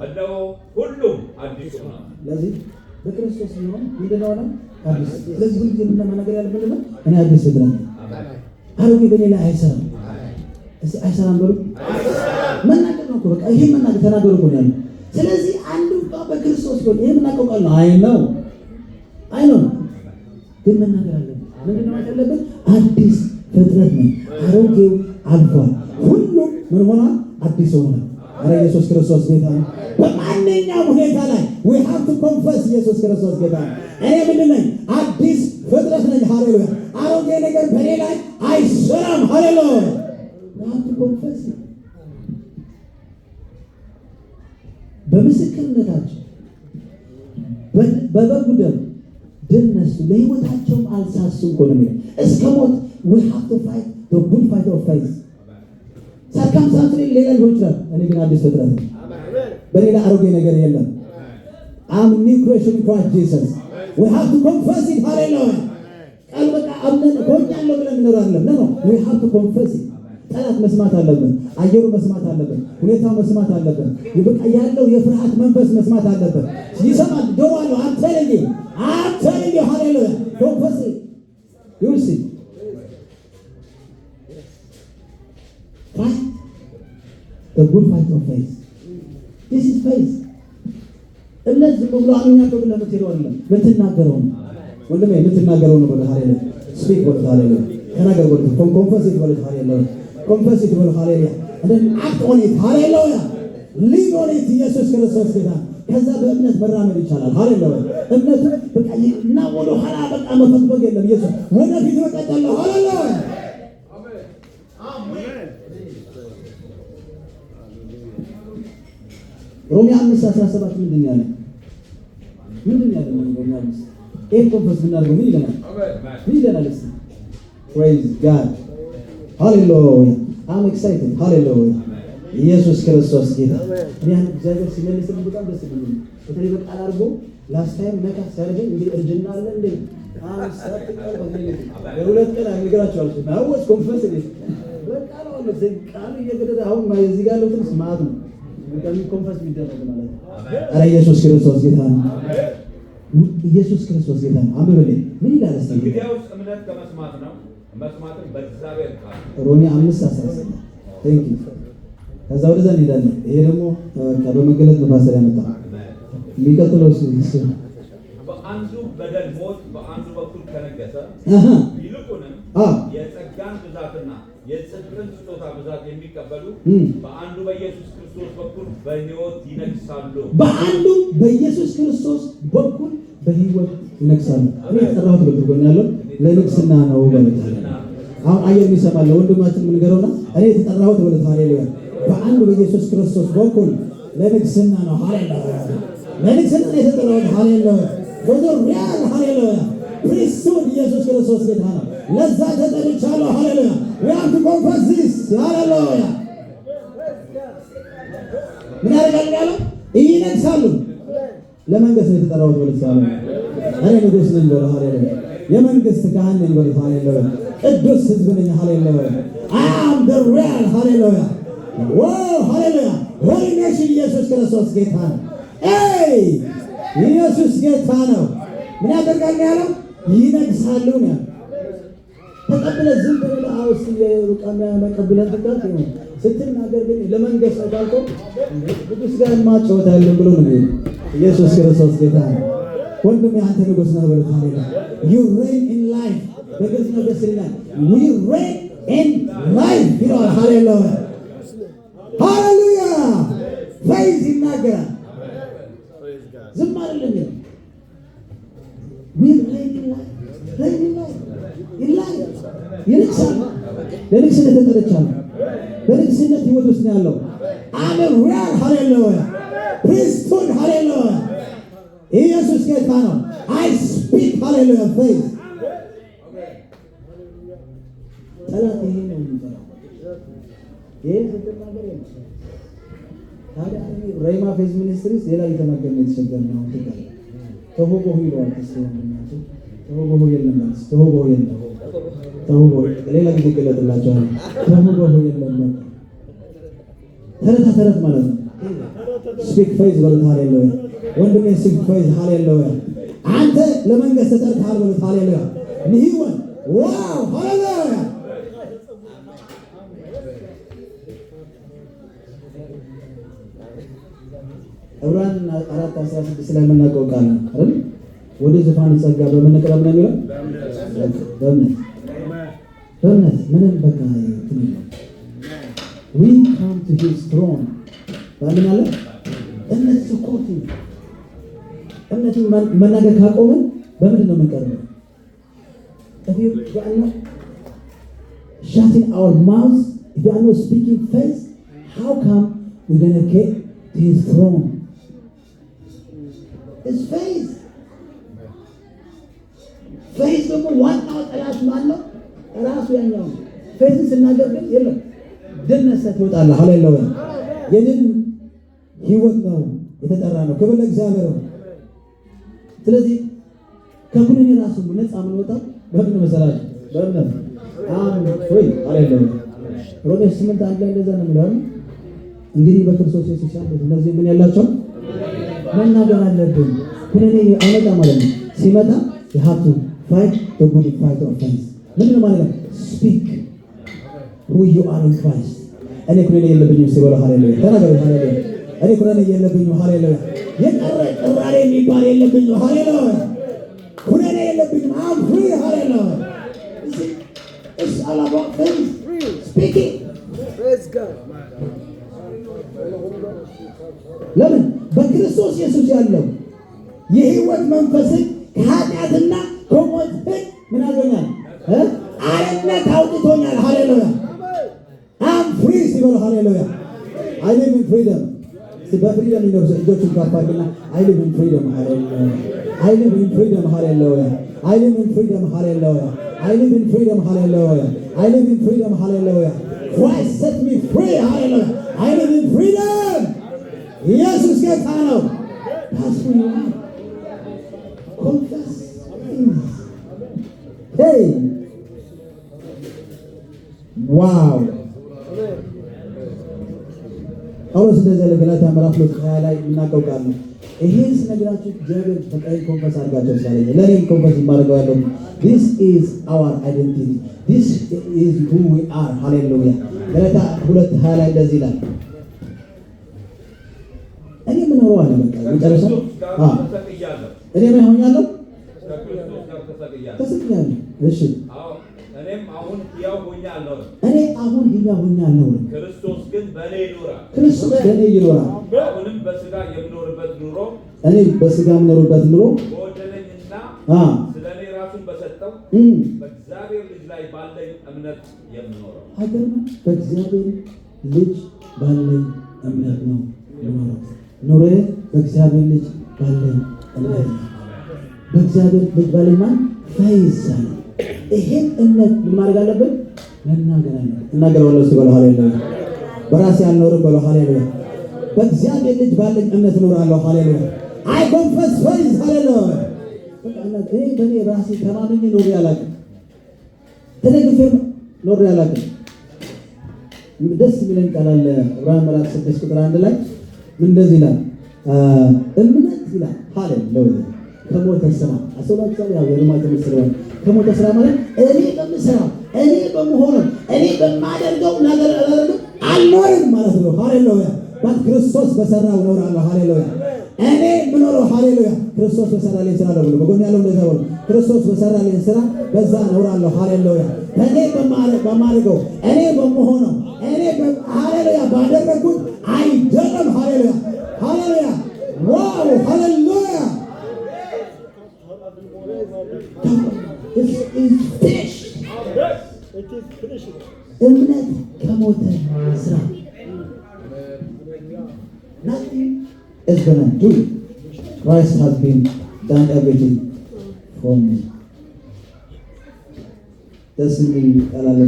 B: እነሆ ሁሉም አዲስ ሆኗል።
A: ስለዚህ በክርስቶስ ቢሆን ምንድነው ነው? አዲስ። ስለዚህ ሁልጊዜ ምንድነው መናገር ያለብን? ምንድነው? እኔ አዲስ ፍጥረት ነኝ። አሮጌ በእኔ ላይ አይሰራም። እስኪ አይሰራም በሉ። መናገር ነው እኮ በቃ ይሄ መናገር ተናገሩ እኮ ነው ያለው። ስለዚህ አንዱ እንኳን በክርስቶስ ቢሆን ይሄ የምናውቀው ቃል ነው። አይ ነው አይ ነው ግን መናገር አለብን። ምንድነው ማለት ያለብን? አዲስ ፍጥረት ነኝ። አሮጌው አልፏል፣ ሁሉም ምን ሆኗል? አዲስ ሆኗል። ኧረ ኢየሱስ ክርስቶስ ጌታ ነው። በማንኛውም ሁኔታ ላይ we have to confess ኢየሱስ ክርስቶስ ጌታ ነው። እኔ ምንድን ነኝ? አዲስ ፍጥረት ነኝ። ሃሌሉያ። አሮጌ ነገር በእኔ ላይ አይሰራም። ሃሌሉያ። We have to confess it። በምስክርነታቸው በበጉ ደም ድል ነሱ፣ ለሕይወታቸውም አልሳሱም እኮ ነው የሚለው። እስከ ሞት we have to fight the good fight of faith። Circumstance ሌላ ሊሆን ይችላል። እኔ ግን አዲስ ፍጥረት ነኝ። በእኔ ላይ አሮጌ ነገር የለም። I'm new creation in Christ Jesus. We have to confess it. Hallelujah. ቃል በቃ አምነን ሆኛለሁ ብለን እንኖራለን። No, we have to confess it. ጠላት መስማት አለብን። አየሩ መስማት አለብን። ሁኔታው መስማት አለብን። በቃ ያለው የፍርሃት መንፈስ መስማት አለብን። ይሰማል። ጆሮ አለው። I'm telling you. I'm telling you. Hallelujah. Confess it. You will see. Fight the good fight of faith. This is faith. እምነት ዝም ብሎ አምኛለሁ ብለህ የምትሄደው አይደለም፣ የምትናገረው ነው። ወንድሜ የምትናገረው ነው። በሉ ሃሌሉያ። Speak በሉት ሃሌሉያ። ተናገር በሉት። Confess it በሉት ሃሌሉያ። Confess it በሉት ሃሌሉያ። And then act on it ሃሌሉያ። Live on it። ኢየሱስ ክርስቶስ ጌታ። ከዛ በእምነት መራመድ ይቻላል። ሃሌሉያ። እምነቱ በቃ እና ወደ ኋላ በቃ መፈግፈግ የለም። ኢየሱስ ወደፊት መቀጠል ነው። ሃሌሉያ። ሮሜ 5:17 ምንድን ያለ? ምንድን ያለ? ሮሜ 5 ይሄን confess ብናደርገው ምን ይለናል? ምን ይለናል? እስኪ praise God ሃሌሉያ። I'm excited ሃሌሉያ። ኢየሱስ ክርስቶስ ጌታ። እኔ ያን እግዚአብሔር ሲመልስልኝ በጣም ደስ ብሎኛል። በተለይ በቃል አድርጎ last time ነካ ሲያደርገኝ እንግዲህ እርጅና አለ እንዴ አንሳት ቃል በሁለት ቀን አልነግራቸዋለሁ። I was confess በቃ ነው ቃሉ እየገደደ አሁን እዚህ ጋር ያለው ትንሽ ማለት ነው confess የሚደረግ ማለት ነው። ኧረ ኢየሱስ ክርስቶስ ጌታ ነው። ኢየሱስ ክርስቶስ ጌታ ነው። አንብብልኝ ምን ይላል እስቲ?
B: እንግዲያውስ እምነት ከመስማት ነው፣ መስማትም በእግዚአብሔር ቃል።
A: ሮሜ 5:17 thank you። ከዛ ወደዛ እንሄዳለን። ይሄ ደግሞ በቃ በመገለጥ ነው ፓስተር ያመጣው። የሚቀጥለው እሱ
B: በአንዱ በደል ሞት በአንዱ በኩል ከነገሰ ይልቁንም የጸጋን ብዛትና የጽድቅን ስጦታ ብዛት የሚቀበሉ በአንዱ በኢየሱስ ክርስቶስ በኩል በሕይወት ይነግሳሉ።
A: በአንዱ በኢየሱስ ክርስቶስ በኩል በሕይወት ይነግሳሉ። እኔ የተጠራሁት በትርጎም ያለው ለንግስና ነው በሉት። አሁን አየር የሚሰማል ወንድማችን ምን ገረውና እኔ የተጠራሁት በሉት። ሃሌሉያ። በአንዱ በኢየሱስ ክርስቶስ በኩል ለንግስና ነው። ሃሌሉያ። ለንግስና ነው የተጠራሁት። ሃሌሉያ። For the real ሃሌሉያ priesthood ኢየሱስ ክርስቶስ ጌታ ነው። ለዛ ተጠርቻለሁ። ሃሌሉያ። We have to confess this ሃሌሉያ። ምን ያደርጋሉ ያለው? ይነግሳሉ። ለመንገስ ነው የተጠራሁት በሉት። እኔ ንጉስ ነኝ በሉ። ሃሌሉያ። የመንግስት ካህን ነኝ በሉት። ሃሌሉያ። ቅዱስ ሕዝብ ነኝ። ሃሌሉያ። I am the real ሃሌሉያ። Wow ሃሌሉያ። Holy nation ኢየሱስ ክርስቶስ ጌታ ነው። ኤይ ኢየሱስ ጌታ ነው። ምን ያደርጋል ያለው? ይነግሳሉ ነው ያለው። ተቀብለህ ዝም ብለህ አውስ መቀብለን ትጋር ነው ስትናገር ግን ለመንገስ ነው ካልከው ንጉስ ጋር ማጫወት አይደለም ብሎ ነው የሚሄደው። ኢየሱስ ክርስቶስ ጌታ ነው። ወንድሜ አንተ ንጉስ ነህ በሉት። ሃሌሉያ። You reign in life በግልጽ ነው ደስ ይለኛል። We reign in life ይለዋል። ሃሌሉያ ሃሌሉያ። Faith ይናገራል። ዝም አይደለም የሚለው we reign in life reign in life in life ይነግሳል። ለንግስነት ተጠርቻለሁ። በንግስነት ህይወት ውስጥ ነው ያለው። I'm royal ሃሌሉያ priesthood ሃሌሉያ ኢየሱስ ጌታ ነው። I speak ሃሌሉያ faith ጠላት ይሄ ነው የሚጠላው። ይሄ ስትናገር የለም። ታዲያ Rhema Faith Ministries ሌላ እየተናገርን የተቸገርን ነው። ትጋር ተሆቦሁ ይለዋል። ተስ ወንድማችን ተሆቦሁ የለም ማለት ተሆቦሁ የለም። ተውቦ ሌላ ጊዜ ይገለጥላቸዋል። ተውቦ የለም በቃ ተረታ ተረት ማለት ነው። Speak faith በሉት። ሃሌሉያ ወንድሜ፣ speak faith። ሃሌሉያ። አንተ ለመንገስ ተጠርተሃል በሉት። ሃሌሉያ። ንህይወት፣ wow፣ ሃሌሉያ። ዕብራውያን 4:16 ላይ የምናውቀው ቃል ነው አይደል? ወደ ዙፋኑ ጸጋ በምንቅረብ ነው የሚለው። በእምነት፣ በእምነት ምንም በቃ እንትን የለውም። We come to his throne በምን አለ? እምነት ስኮት። እምነትን መናገር ካቆምን በምንድን ነው የምንቀርበው? If you are not shutting our mouths, if you are not speaking faith, how come we're gonna get to his throne? It's faith. Faith ደግሞ ዋናው ጠላት ማን ነው? ራሱ ያኛው ነው። Faith ን ስናገር ግን የለም፣ ድል ነስተህ ትወጣለህ። ሃሌሉያ። የድል ህይወት ነው የተጠራ ነው። ክብር ለእግዚአብሔር ነው። ስለዚህ ከኩነኔ ራሱ ነፃ የምንወጣው በምን መሰላችሁ? በእምነት። I'm free። ሃሌሉያ። ሮሜ 8:1 ላይ እንደዛ ነው የሚለው አይደል? እንግዲህ በክርስቶስ ኢየሱስ ያሉት እነዚህ ምን ያላቸው መናገር አለብን። ኩነኔ አይመጣ ማለት ነው። ሲመጣ you have to fight the good fight of faith። ምንድን ነው ማለት ነው? Speak who you are in Christ። እኔ ኩነኔ የለብኝም ሲበሉ ሃሌሉያ ተናገሩ። ሃሌሉያ። እኔ ኩነኔ የለብኝም። ሃሌሉያ። የቀረ ቅራኔ የሚባል የለብኝም። ሃሌሉያ። ኩነኔ የለብኝም። I'm free። ሃሌሉያ። It's all about faith speaking።
C: Praise God.
A: ለምን? በክርስቶስ ኢየሱስ ያለው የህይወት መንፈስን ከኃጢአትና ከሞት ህግ ምን አድርጎኛል? እ? አርነት አውጥቶኛል። ሃሌሉያ። I'm free ሲበሉ ሃሌሉያ። I live in freedom። በ freedom ይኖር ሰው እጆቹን ከፍ አድርግና I live in freedom። ሃሌሉያ። I live in freedom። ሃሌሉያ። I live in freedom። ሃሌሉያ። I live in freedom። ሃሌሉያ። I live in freedom። ሃሌሉያ። Christ set me free። ሃሌሉያ። I live in freedom። ኢየሱስ ጌታ ነው። That's who you are. Confess faith. Hey, wow። ጳውሎስ እንደዚህ ያለ ገላትያ ምዕራፍ 2:20 ላይ የምናውቀው ቃል ነው። ይሄን ስነግራችሁ እግዚአብሔር በቃ confess አድርጋቸው ስላለኝ ለእኔም confess የማደርገው ያለው this is our identity, this is who we are። ሃሌሉያ። ገላትያ 2:20 ላይ እንደዚህ ይላል። እኔ የምኖረው አለ በቃ መጨረሻ
B: ከክርስቶስ ጋር ተሰቅያለሁ።
A: እኔ ምን ሆኛለሁ?
B: ከክርስቶስ ጋር ተሰቅያለሁ።
A: ተሰቅያለሁ። እሺ።
B: አዎ፣ እኔም አሁን ሕያው ሆኜ አልኖርም፣
A: እኔ አሁን ሕያው ሆኜ አልኖርም፣
B: ክርስቶስ ግን በእኔ ይኖራል።
A: ክርስቶስ በእኔ ይኖራል።
B: አሁንም በሥጋ የምኖርበት ኑሮ
A: እኔ በስጋ የምኖርበት ኑሮ
B: በወደደኝና ስለ እኔ ራሱን በሰጠው በእግዚአብሔር ልጅ ላይ ባለኝ እምነት የምኖረው።
A: አይገርምም? በእግዚአብሔር ልጅ ባለኝ እምነት ነው የምኖረው። ኑሮዬ በእግዚአብሔር ልጅ ባለኝ እምነት ነው። በእግዚአብሔር ልጅ ባለኝ ማን faith አለ። ይሄን እምነት ምን ማድረግ አለብን? መናገር አለብን። እናገረዋለሁ ሲበሉ ሃሌሉያ። በራሴ አልኖርም በሉ ሃሌሉያ። በእግዚአብሔር ልጅ ባለኝ እምነት እኖራለሁ። ሃሌሉያ። I confess faith። ሃሌሉያ። በቃ እኔ በእኔ ራሴ ተማምኜ ኖሬ አላውቅም። ተደግፌም ኖሬ አላውቅም። ደስ የሚለኝ ቃል አለ። ዕብራውያን ምዕራፍ 6 ቁጥር 1 ላይ ምን እንደዚህ ይላል? እምነት ይላል። ሃሌሉያ። ከሞተ ስራ አስተውላችኋል? ያው የሮማ ትምህርት ስለሆነ ከሞተ ስራ ማለት እኔ በምሰራው፣ እኔ በምሆነው፣ እኔ በማደርገው ነገር አላደርግም፣ አልኖርም ማለት ነው። ሃሌሉያ። But ክርስቶስ በሰራው እኖራለሁ። ሃሌሉያ። እኔ የምኖረው፣ ሃሌሉያ፣ ክርስቶስ በሰራልኝ ስራ ነው ብሎ በጎን ያለው እንደዛ ብሎ ክርስቶስ በሰራልኝ ስራ በዛ እኖራለሁ። ሃሌሉያ። እኔ በማደርገው፣ እኔ በምሆነው፣ እኔ ሃሌሉያ ባደረግኩት አይደለም። ሃሌሉያ፣ ሃሌሉያ፣ wow፣ ሃሌሉያ። It is finished.
C: It is finished.
A: እምነት ከሞተ ስራ nothing is gonna do. Christ has been done everything for me። ደስ የሚል ቃል አለ።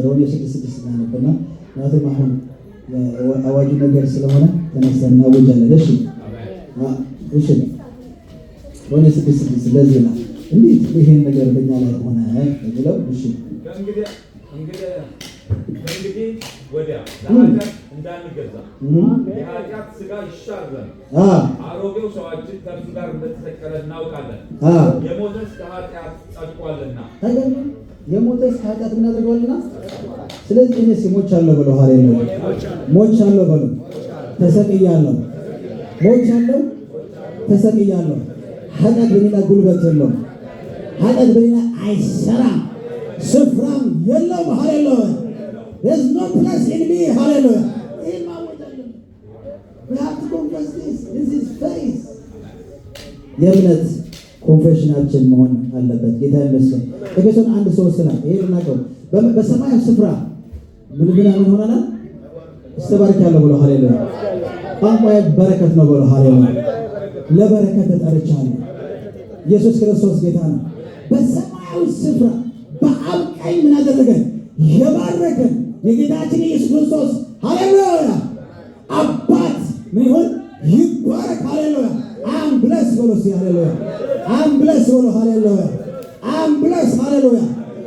A: ሮሜ 6:6 እናነብና ምክንያቱም አሁን አዋጁ ነገር ስለሆነ ተነስተን እናውጃለን። እሺ፣ እሺ። ሮሜ 6:6 እንደዚህ ይላል። እንዴት ይሄን ነገር በእኛ ላይ ሆነ የሚለው እሺ።
B: ከእንግዲህ ወዲያ ለኃጢአት እንዳንገዛ የኃጢአት ሥጋ ይሻር ዘንድ አሮጌው ሰዋችን ከእርሱ ጋር እንደተሰቀለ እናውቃለን። የሞተስ ከኃጢአት ጸድቋልና።
A: አይገርምም? የሞተስ ከኃጢአት ምን አድርገዋልና? ስለዚህ እኔስ ሞቻለሁ በለው። ሃሌሉያ። ሞቻለሁ በሉ። ተሰቅያለሁ። ሞቻለሁ፣ ተሰቅያለሁ። ኃጢአት በእኔ ላይ ጉልበት የለውም። ኃጢአት በእኔ ላይ አይሰራም፣ ስፍራም የለውም። ሃሌሉያ። There's no place in me. ሃሌሉያ። ይሄን ማወጅ አለብን። We have to confess this. This is faith. የእምነት confession ኣችን መሆን አለበት። ጌታ ይመስገን። ኤፌሶን 1:3 ላይ ይሄ ልናቀው በሰማያዊ ስፍራ ምን ምን ምን ሆነናል? እስተባርካለሁ ብሎ፣ ሃሌሉያ። ቋንቋዬ በረከት ነው ብሎ፣ ሃሌሉያ። ለበረከት ተጠርቻለሁ። ኢየሱስ ክርስቶስ ጌታ ነው። በሰማያዊ ስፍራ በአብ ቀኝ ምን አደረገን? የባረከን የጌታችን ኢየሱስ ክርስቶስ፣ ሃሌሉያ፣ አባት ምን ይሁን? ይባረክ። ሃሌሉያ። I'm blessed በሎ እስኪ፣ ሃሌሉያ። I'm blessed በሎ፣ ሃሌሉያ። I'm blessed፣ ሃሌሉያ፣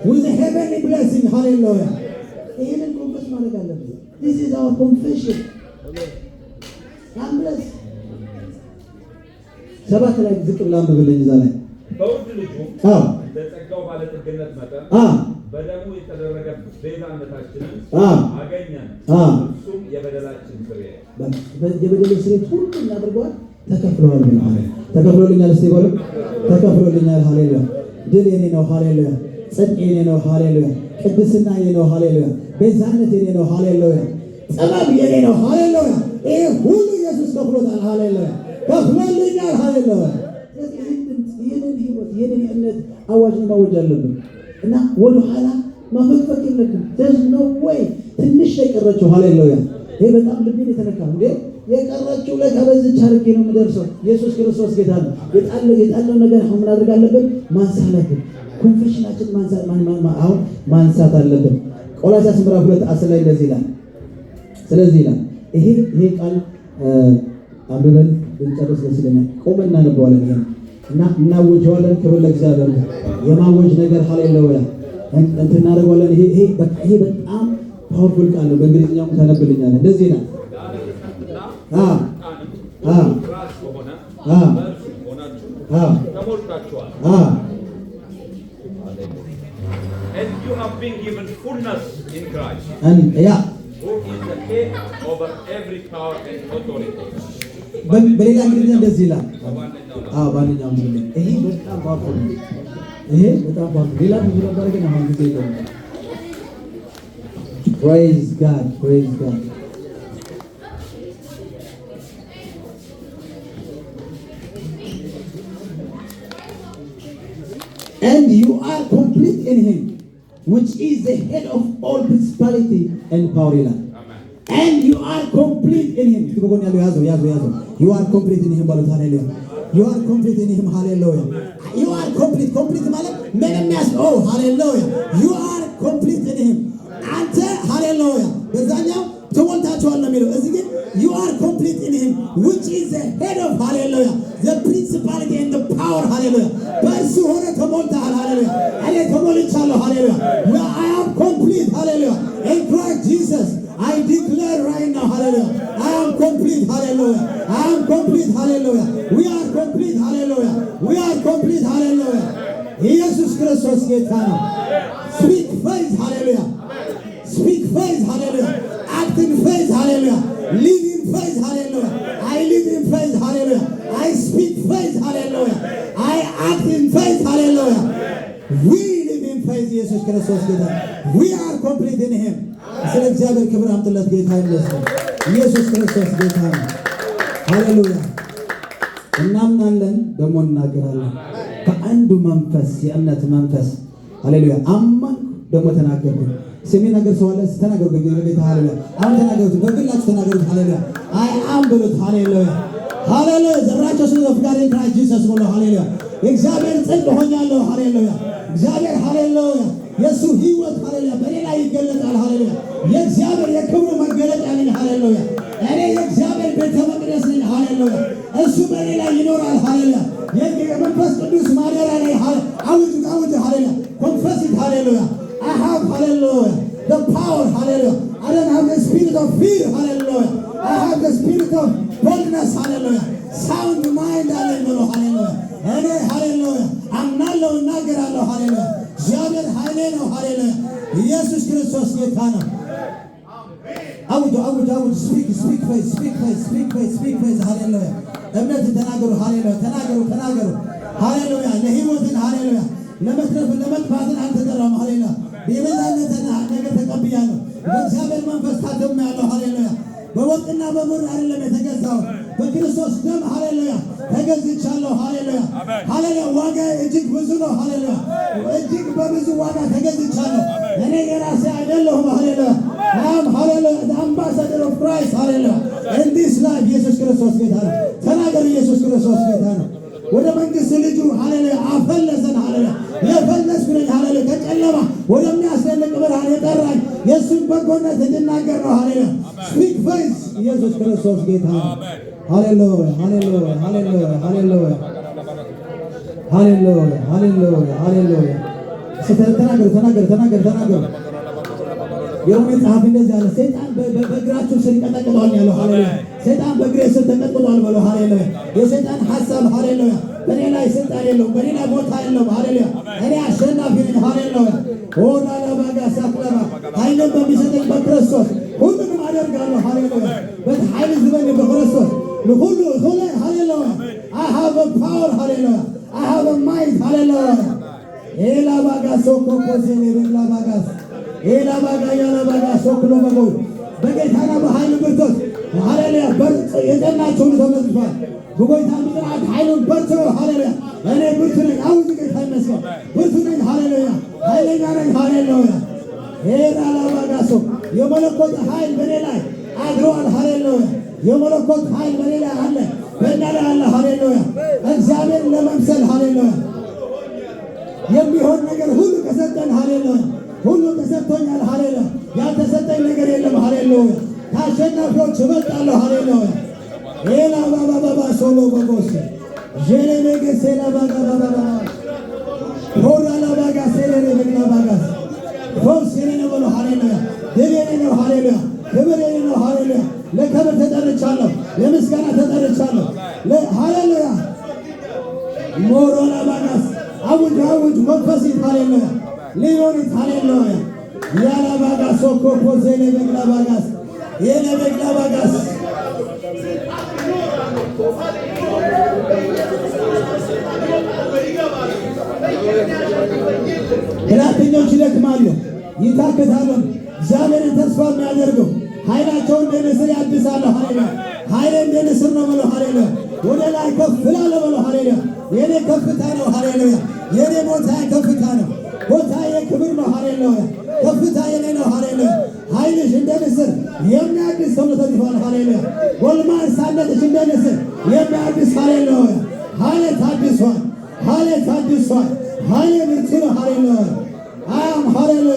A: with heavenly blessing፣ ሃሌሉያ። ይህንን confess ማድረግ አለብን። This is our confession. I'm blessed። 7 ላይ ዝቅ ብላ አንብብልኝ እዛ ላይ።
B: በውድ ልጁ እንደ ጸጋው ባለጠግነት መጠን በደሙ የተደረገ ቤዛነታችንን አገኘን። እርሱም የበደላችን ስርየት።
A: የበደል ስርየት ሁሉ እናድርገዋል ተከፍለዋል ብለዋል። ተከፍሎልኛል። እስቲ በሉ፣ ተከፍሎልኛል። ሃሌሉያ። ድል የኔ ነው። ሃሌሉያ። ጽድቅ የኔ ነው። ሃሌሉያ። ቅድስና የኔ ነው። ሃሌሉያ። ቤዛነት የኔ ነው። ሃሌሉያ። ጥበብ የኔ ነው። ሃሌሉያ። ይሄ ሁሉ ኢየሱስ ከፍሎታል። ሃሌሉያ። ከፍሎልኛል። ሃሌሉያ። ስለዚህ ይህን ድምፅ፣ ይህንን ህይወት፣ ይህንን የእምነት አዋጅ ነው ማወጅ አለብን እና ወደ ኋላ ማፈግፈግ የለብን። There's no way። ትንሽ የቀረችው፣ ሃሌሉያ። ይሄ በጣም ልቤን የተነካ፣ እንዴ፣ የቀረችው ለካ በዚች አድርጌ ነው የምደርሰው። ኢየሱስ ክርስቶስ ጌታ ነው። የጣለው ነገር አሁን ምን አድርግ አለብን? ማንሳት አለብን። Confession ኣችን ማንሳት አሁን ማንሳት አለብን። ቆላስይስ ምዕራፍ 2:10 ላይ እንደዚህ ይላል። ስለዚህ ይላል፣ ይሄ ቃል አንብበን ብንጨርስ ደስ ይለኛል። ቆመን እናነበዋለን ይሄን እና እናውጀዋለን። ክብር ለእግዚአብሔር። የማወጅ ነገር፣ ሃሌሉያ፣ እንትን እናደርገዋለን። ይሄ በቃ ይሄ በጣም powerful ቃል ነው። በእንግሊዝኛውም ታነብልኛለህ። እንደዚህ ይላል።
B: እና ስልጣንም ራስ በሆነ በእርሱ ሆናችሁ ተሞልታችኋል። And you have been given fullness in Christ, who is the head over every power and authority.
A: በሌላ እንግሊዝኛ እንደዚህ ይላል። አዎ፣ በአንደኛው ነው። ይሄ በጣም powerful ነው። ይሄ በጣም powerful። ሌላ ብዙ ነበር ግን አሁን ጊዜ የለውም። Praise God, praise God. And you are complete in him, which is the head of all principality and power ይላል። And you are complete in him። እስኪ በጎን ያለው ያዘው፣ ያዘው፣ ያዘው። You are complete in him በሉት። ሃሌሉያ። You are complete in him። ሃሌሉያ። You are complete። Complete ማለት ምንም ያስ oh፣ ሃሌሉያ። You are complete in him። አንተ፣ ሃሌሉያ፣ በዛኛው ተሞልታችኋል ነው የሚለው። እዚህ ግን you are complete in him, which is the head of፣ ሃሌሉያ፣ the principality and the power። ሃሌሉያ። በእርሱ ሆነ ተሞልተሃል። ሃሌሉያ። እኔ ተሞልቻለሁ። ሃሌሉያ። I am complete፣ ሃሌሉያ፣ in Christ Jesus። I declare right now፣ hallelujah, I am complete፣ hallelujah። I am complete፣ hallelujah። We are complete፣ hallelujah። We are complete፣ hallelujah። ኢየሱስ ክርስቶስ ጌታ ነው። Speak faith፣ hallelujah። Speak faith፣ hallelujah። Act in faith፣ hallelujah። Live in faith፣ hallelujah። I live in faith፣ hallelujah። I speak faith፣ hallelujah። I act in faith፣ hallelujah። We live in faith። ኢየሱስ ክርስቶስ ጌታ። We are complete in him። ስለ እግዚአብሔር ክብር አምጥለት። ጌታ ይመስገን። ኢየሱስ ክርስቶስ ጌታ ነው። ሃሌሉያ። እናምናለን ደግሞ እናገራለን። በአንዱ መንፈስ፣ የእምነት መንፈስ፣ ሃሌሉያ። አመንኩ ደግሞ ተናገርኩ። የሚናገር ሰው አለ? ተናገሩ ጌታ፣ ሃሌሉያ። አሁን ተናገሩት፣ በግላችሁ ተናገሩት። ሃሌሉያ። I am በሉት። ሃሌሉያ፣ ሃሌሉያ። The righteousness of God in Christ Jesus በሉ። ሃሌሉያ። የእግዚአብሔር ጽድቅ ሆኛለሁ። ሃሌሉያ። እግዚአብሔር፣ ሃሌሉያ፣ የእሱ ህይወት፣ ሃሌሉያ፣ በእኔ ላይ ይገለጣል። ሃሌሉያ። የእግዚአብሔር የክብሩ መገለጫ ነኝ። ሃሌሉያ። እኔ የእግዚአብሔር ቤተ መቅደስ ነኝ። ሃሌሉያ። እሱ በእኔ ላይ ይኖራል። ሃሌሉያ። የመንፈስ ቅዱስ ማደሪያ ነኝ። አውጁ፣ አውጁ። ሃሌሉያ። Confess it. ሃሌሉያ። I have, hallelujah, the power. Hallelujah. I don't have the spirit of fear. Hallelujah. I have the spirit of boldness. Hallelujah. Sound mind አለኝ በሉ። ሃሌሉያ። እኔ፣ ሃሌሉያ፣ አምናለሁ፣ እናገራለሁ። ሃሌሉያ። እግዚአብሔር ኃይሌ ነው። ሃሌሉያ። ኢየሱስ ክርስቶስ ጌታ ነው። አውጁ፣ አውጁ፣ አውጁ። Speak, speak faith, speak faith, speak faith, speak faith። ሃሌሉያ። እምነት ተናገሩ። ሃሌሉያ። ተናገሩ፣ ተናገሩ። ሃሌሉያ። ለህይወትን፣ ሃሌሉያ፣ ለመትረፍን ለመጥፋትን አልተጠራም። ሃሌሉያ። የበዛለትን ነገር ተቀብያለሁ። በእግዚአብሔር መንፈስ ታትሜያለሁ። ሃሌሉያ። በወርቅና በብር አይደለም የተገዛሁት፣ በክርስቶስ ደም፣ ሃሌሉያ፣ ተገዝቻለሁ። ሃሌሉያ፣ ሃሌሉያ። ዋጋ እጅግ ብዙ ነው። ሃሌሉያ። እጅግ በብዙ ዋጋ ተገዝቻለሁ። እኔ የራሴ አይደለሁም። ሃሌሉያ። I'm, ሃሌሉያ, ambassador of Christ፣ ሃሌሉያ፣ in this life። ኢየሱስ ክርስቶስ ጌታ ነው። ተናገሩ። ኢየሱስ ክርስቶስ ጌታ ነው። ወደ መንግስት ልጁ፣ ሃሌሉያ፣ አፈለሰን። ሃሌሉያ። የፈለስኩ ነኝ። ሃሌሉያ። ከጨለማ ወደሚያስደንቅ ብርሃን የጠራኝ የእሱን በጎነት እንድናገር ነው። ሃሌሉያ። Speak faith። ኢየሱስ ክርስቶስ ጌታ ነው። ሃሌሉያ፣ ሃሌሉያ፣ ሃሌሉያ፣ ሃሌሉያ፣ ሃሌሉያ፣ ሃሌሉያ፣ ሃሌሉያ። ተናገሩ፣ ተናገሩ፣ ተናገሩ፣ ተናገሩ። የሮሜ ጸሐፊ እንደዚህ አለ፣ ሰይጣን በእግራችሁ ስር ይቀጠቅጠዋል ያለው። ሃሌሉያ። ሰይጣን በእግሬ ስር ተቀጥቅጧል በለው። ሃሌሉያ። የሰይጣን ሐሳብ፣ ሃሌሉያ፣ በእኔ ላይ ስልጣን የለውም፣ በእኔ ላይ ቦታ የለውም። ሃሌሉያ። እኔ አሸናፊ ነኝ። ሃሌሉያ። ኦራ ለባጋ ሳክለባ ኃይልን በሚሰጠኝ በክርስቶስ ሁሉንም አደርጋለሁ። ሃሌሉያ። በኃይል ዝበኒ በክርስቶስ ንኩሉ ሁሉ። ሃሌሉያ። I have a power። ሃሌሉያ። I have a might። ሃሌሉያ። ኤላ ባጋ ሶኮኮሴ ሌላ ባጋስ ኤላ ባጋ ያላ ባጋ ሶክሎ በጎ በጌታና በኃይሉ ብርቶት፣ ሃሌሉያ፣ የጸናችሁ ሁሉ ተመዝግቧል። በጌታ ብጽናት ኃይሉን በርቱ። ሃሌሉያ። እኔ ብርቱ ነኝ። አውጁ። ጌታ ይመስገን። ብርቱ ነኝ። ሃሌሉያ። ኃይለኛ ነኝ። ሃሌሉያ። ኤላ ላባጋሶ የመለኮት ኃይል በእኔ ላይ አድሯል። ሃሌሉያ። የመለኮት ኃይል በእኔ ላይ አለ፣ በእኛ ላይ አለ። ሃሌሉያ። እግዚአብሔርን ለመምሰል፣ ሃሌሉያ፣ የሚሆን ነገር ሁሉ ተሰጠን። ሃሌሉያ። ሁሉ ተሰጥቶኛል። ሃሌሉያ። ያልተሰጠኝ ነገር የለም። ሃሌሉያ። ከአሸናፊዎች እበልጣለሁ። ሃሌሉያ። ኤላ ባባባባ ሶሎ በጎስ ዤሌሜጌ ሴላ ባጋ ባባባ ሆራ ላባጋ ሴሌ በግላ ባጋስ ፈውስ የኔ ነው በሉ። ሃሌሉያ። ድል የኔ ነው። ሃሌሉያ። ክብር የኔ ነው። ሃሌሉያ። ለክብር ተጠርቻለሁ። ለምስጋና ተጠርቻለሁ። ሃሌሉያ። ሞሮ ላባጋስ አውጅ፣ አውጅ። መንፈሲት፣ ሃሌሉያ፣ ሊዮኒት፣ ሃሌሉያ። ያላባጋስ ኦኮኮ ዜሌ በግላ ባጋስ የኔ በግላ ባጋስ። ብላቴኞች ይደክማሉ፣ ይታክታሉ። እግዚአብሔርን ተስፋ የሚያደርገው ኃይላቸውን እንደ ንስር ያድሳሉ። ሃሌሉያ። ኃይሌ እንደ ንስር ነው በለው። ሃሌሉያ። ወደ ላይ ከፍ እላለሁ በለው። ሃሌሉያ። የኔ ከፍታ ነው። ሃሌሉያ። የኔ ቦታ ከፍታ ነው። ቦታ የክብር ነው። ሃሌሉያ። ከፍታ የኔ ነው። ሃሌሉያ። ኃይልሽ እንደ ንስር የሚያድስ ተብሎ ተጽፏል። ሃሌሉያ። ጎልማሳነትሽ እንደ ንስር የሚያድስ። ሃሌሉያ። ኃይሌ ታድሷል። ኃይሌ ታድሷል። ኃይሌ ብርቱ ነው። ሃሌሉያ። I'm, ሃሌሉያ፣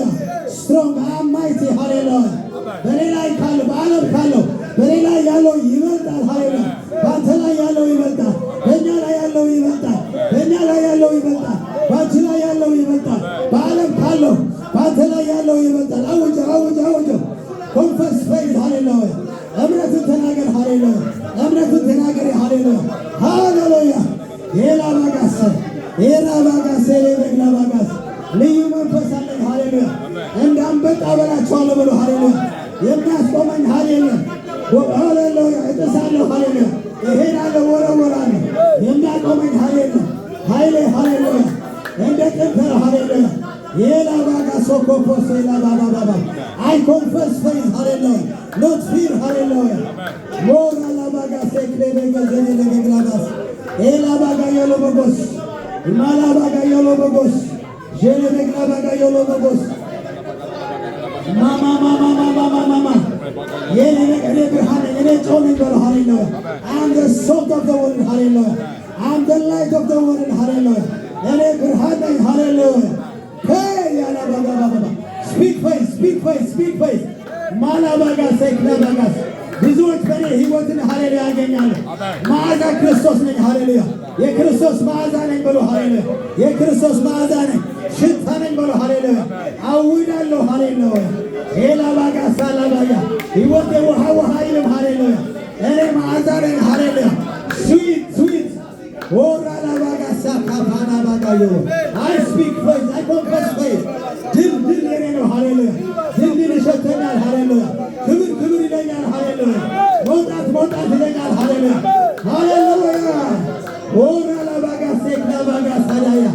A: strong. I'm mighty። ሃሌሉያ። በእኔ ላይ ካለው፣ በዓለም ካለው በእኔ ላይ ያለው ይበልጣል። ሃሌሉያ። በአንተ ላይ ያለው ይበልጣል። በእኛ ላይ ያለው ይበልጣል። በእኛ ላይ ያለው ይበልጣል። በአንቺ ላይ ያለው ይበልጣል። በዓለም ካለው በአንተ ላይ ያለው ይበልጣል። አውጅ፣ አውጅ፣ አውጅ። Confess faith። ሃሌሉያ። እምነትን ተናገር። ሃሌሉያ። እምነትን ተናገር። ሃሌሉያ፣ ሃሌሉያ። ኤላ ባጋስ ኤላ ባጋስ ኤሌ ባጋስ ልዩ መንፈስ አለኝ። ሃሌሉያ። እንደ አንበጣ በላቸዋለሁ በሉ። ሃሌሉያ። የሚያስቆመኝ ኃይል የለም። ሃሌሉያ። እጥሳለሁ። ሃሌሉያ። እሄዳለሁ፣ ወረወራለሁ። የሚያቆመኝ ኃይል የለም። ኃይሌ፣ ሃሌሉያ፣ እንደ ጥንት ነው። ሃሌሉያ። ኤላ ባጋ ሶኮፖስ ኤላ ባባ ባባ I confess faith፣ ሃሌሉያ፣ not fear። ሃሌሉያ። ሞራ ላባጋ ሴክሌ ገዘኔ ለገግላባስ ኤላ ባጋ የሎ በጎስ ማላባጋ የሎ በጎስ ዤሌ በግላባጋ የሎ በጎስ ማማ ማማ ማማ ማማ የኔ እኔ ብርሃን ነኝ፣ እኔ ጨው ነኝ በለው። ሃሌሉያ። I'm the salt of the world። ሃሌሉያ። I'm the light of the world። ሃሌሉያ። እኔ ብርሃን ነኝ። ሃሌሉያ። ሄይ ያላ ባጋ ባባ። Speak faith, speak faith, speak faith። ማላባጋ ሴክላባጋስ ብዙዎች በእኔ ህይወትን፣ ሃሌሉያ፣ ያገኛሉ። መዓዛ ክርስቶስ ነኝ። ሃሌሉያ። የክርስቶስ መዓዛ ነኝ በሉ። ሃሌሉያ። የክርስቶስ መዓዛ ነኝ፣ ሽታ ነኝ በሉ። ሃሌሉያ። አውዳለሁ። ሃሌሉያ። ኤላባጋ ሳላባጋ ህይወቴ ውሃ ውሃ አይልም። ሃሌሉያ። እኔ መዓዛ ነኝ። ሃሌሉያ። Sweet, sweet ኦራ ላባጋ ሳካፋና ባጋዮ። I speak faith. I confess faith. ድል ድል የኔ ነው። ሃሌሉያ። ድል ድል ይሸተኛል። ሃሌሉያ። ክብር ክብር ይለኛል። ሃሌሉያ። መውጣት መውጣት ይለኛል። ሃሌሉያ፣ ሃሌሉያ። ኦራ ላባጋ ሴክ ላባጋ ሳዳያ።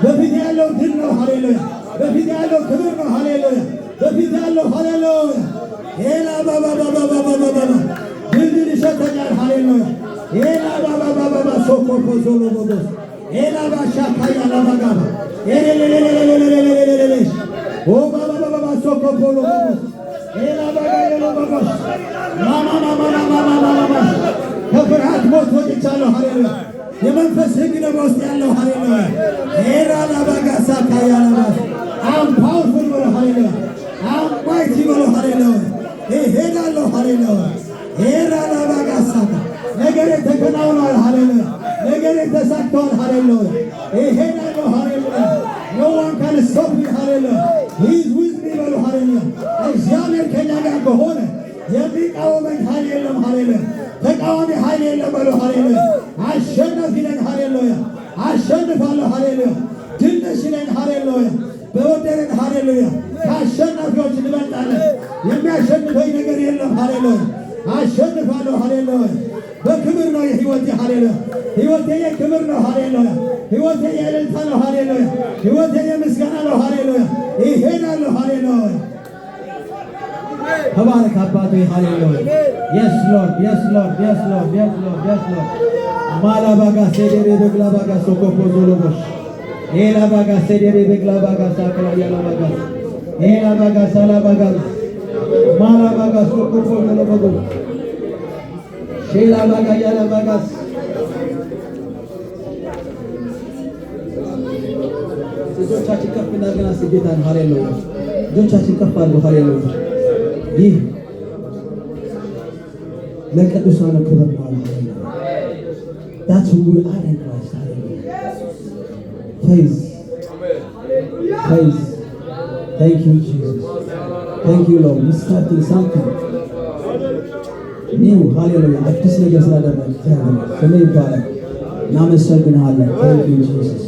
A: በፊት ያለው ድል ነው። ሃሌሉያ። በፊት ያለው ክብር ነው። ሃሌሉያ። በፊት ያለው፣ ሃሌሉያ፣ ኤላ ባባ ባባ ባባ ባባ፣ ድል ድል ይሸተኛል። ሃሌሉያ። ኤላ ባባ ባባ ባባ ሶኮኮ ዞሎ ቦጎስ ኤላ ባሻካያ ላባጋባ ኤሌሌሌሌሌሌሌሌሌ ኦ ባባ ባባ ባባ ሶኮኮ ሎቦጎስ ኤላ ባጋ ሎቦጎስ ማማ ማማ ማማ ማማ ማማ። ከፍርሃት ሞት ወጥቻለሁ። ሃሌሉያ። የመንፈስ ሕግ ነው በውስጥ ያለው። ሃሌሉያ። ኤራ ላባጋ ሳካያ ላባስ። I'm powerful በሎ። ሃሌሉያ። I'm mighty በሎ። ሃሌሉያ። እሄዳለሁ። ሃሌሉያ። ኤራ ላባጋ ሳካ። ነገሬ ተከናውኗል። ሃሌሉያ። ነገሬ ተሳክቷል። ሃሌሉያ። እሄዳለሁ። ሃሌሉያ። No one can stop me. ሃሌሉያ። He is with me በሉ። ሃሌሉያ። እግዚአብሔር ከኛ ጋር ከሆነ የሚቃወመኝ ኃይል የለም። ሃሌሉያ። ተቃዋሚ ኃይል የለም በሉ። ሃሌሉያ። አሸናፊ ነኝ። ሃሌሉያ። አሸንፋለሁ። ሃሌሉያ። ድል ነሽ ነኝ። ሃሌሉያ። በወደደን፣ ሃሌሉያ፣ ከአሸናፊዎች እንበልጣለን። የሚያሸንፈኝ ነገር የለም። ሃሌሉያ። አሸንፋለሁ። ሃሌሉያ። በክብር ነው የህይወቴ። ሃሌሉያ። ህይወቴ የክብር ነው። ሃሌሉያ። ህይወቴ የእልልታ ነው። ሃሌሉያ። ህይወቴ የምስጋና ነው። ሃሌሉያ። ይሄዳለሁ። ሃሌሉያ። ተባረክ አባቴ። ሃሌሉያ። Yes Lord, yes Lord, yes Lord, yes Lord, yes Lord. ማላባጋ ሴዴሬ በግላባጋ ሶኮፖ ዞሎቦሽ ኤላባጋ ሴዴሬ በግላባጋ ሳክላ ያላባጋ ኤላባጋ ሳላባጋ ማላባጋ ሶኮፖ ዞሎቦጎ ሼላባጋ ያላባጋስ። እጆቻችን ከፍ እናድርገን እስኪ ጌታን። ሃሌሉያ። እጆቻችን ከፍ አድርገው። ሃሌሉያ። ይህ ለቅዱሳኑ ክብር ነው። ሃሌሉያ። That's who we are in Christ. Hallelujah. Faith. Faith. Thank you, Jesus. Thank you, Lord. We're starting something new. Hallelujah. አዲስ ነገር ስላደረግ እግዚአብሔር ስምህ ይባረክ። እናመሰግንሃለን። Thank you, Jesus.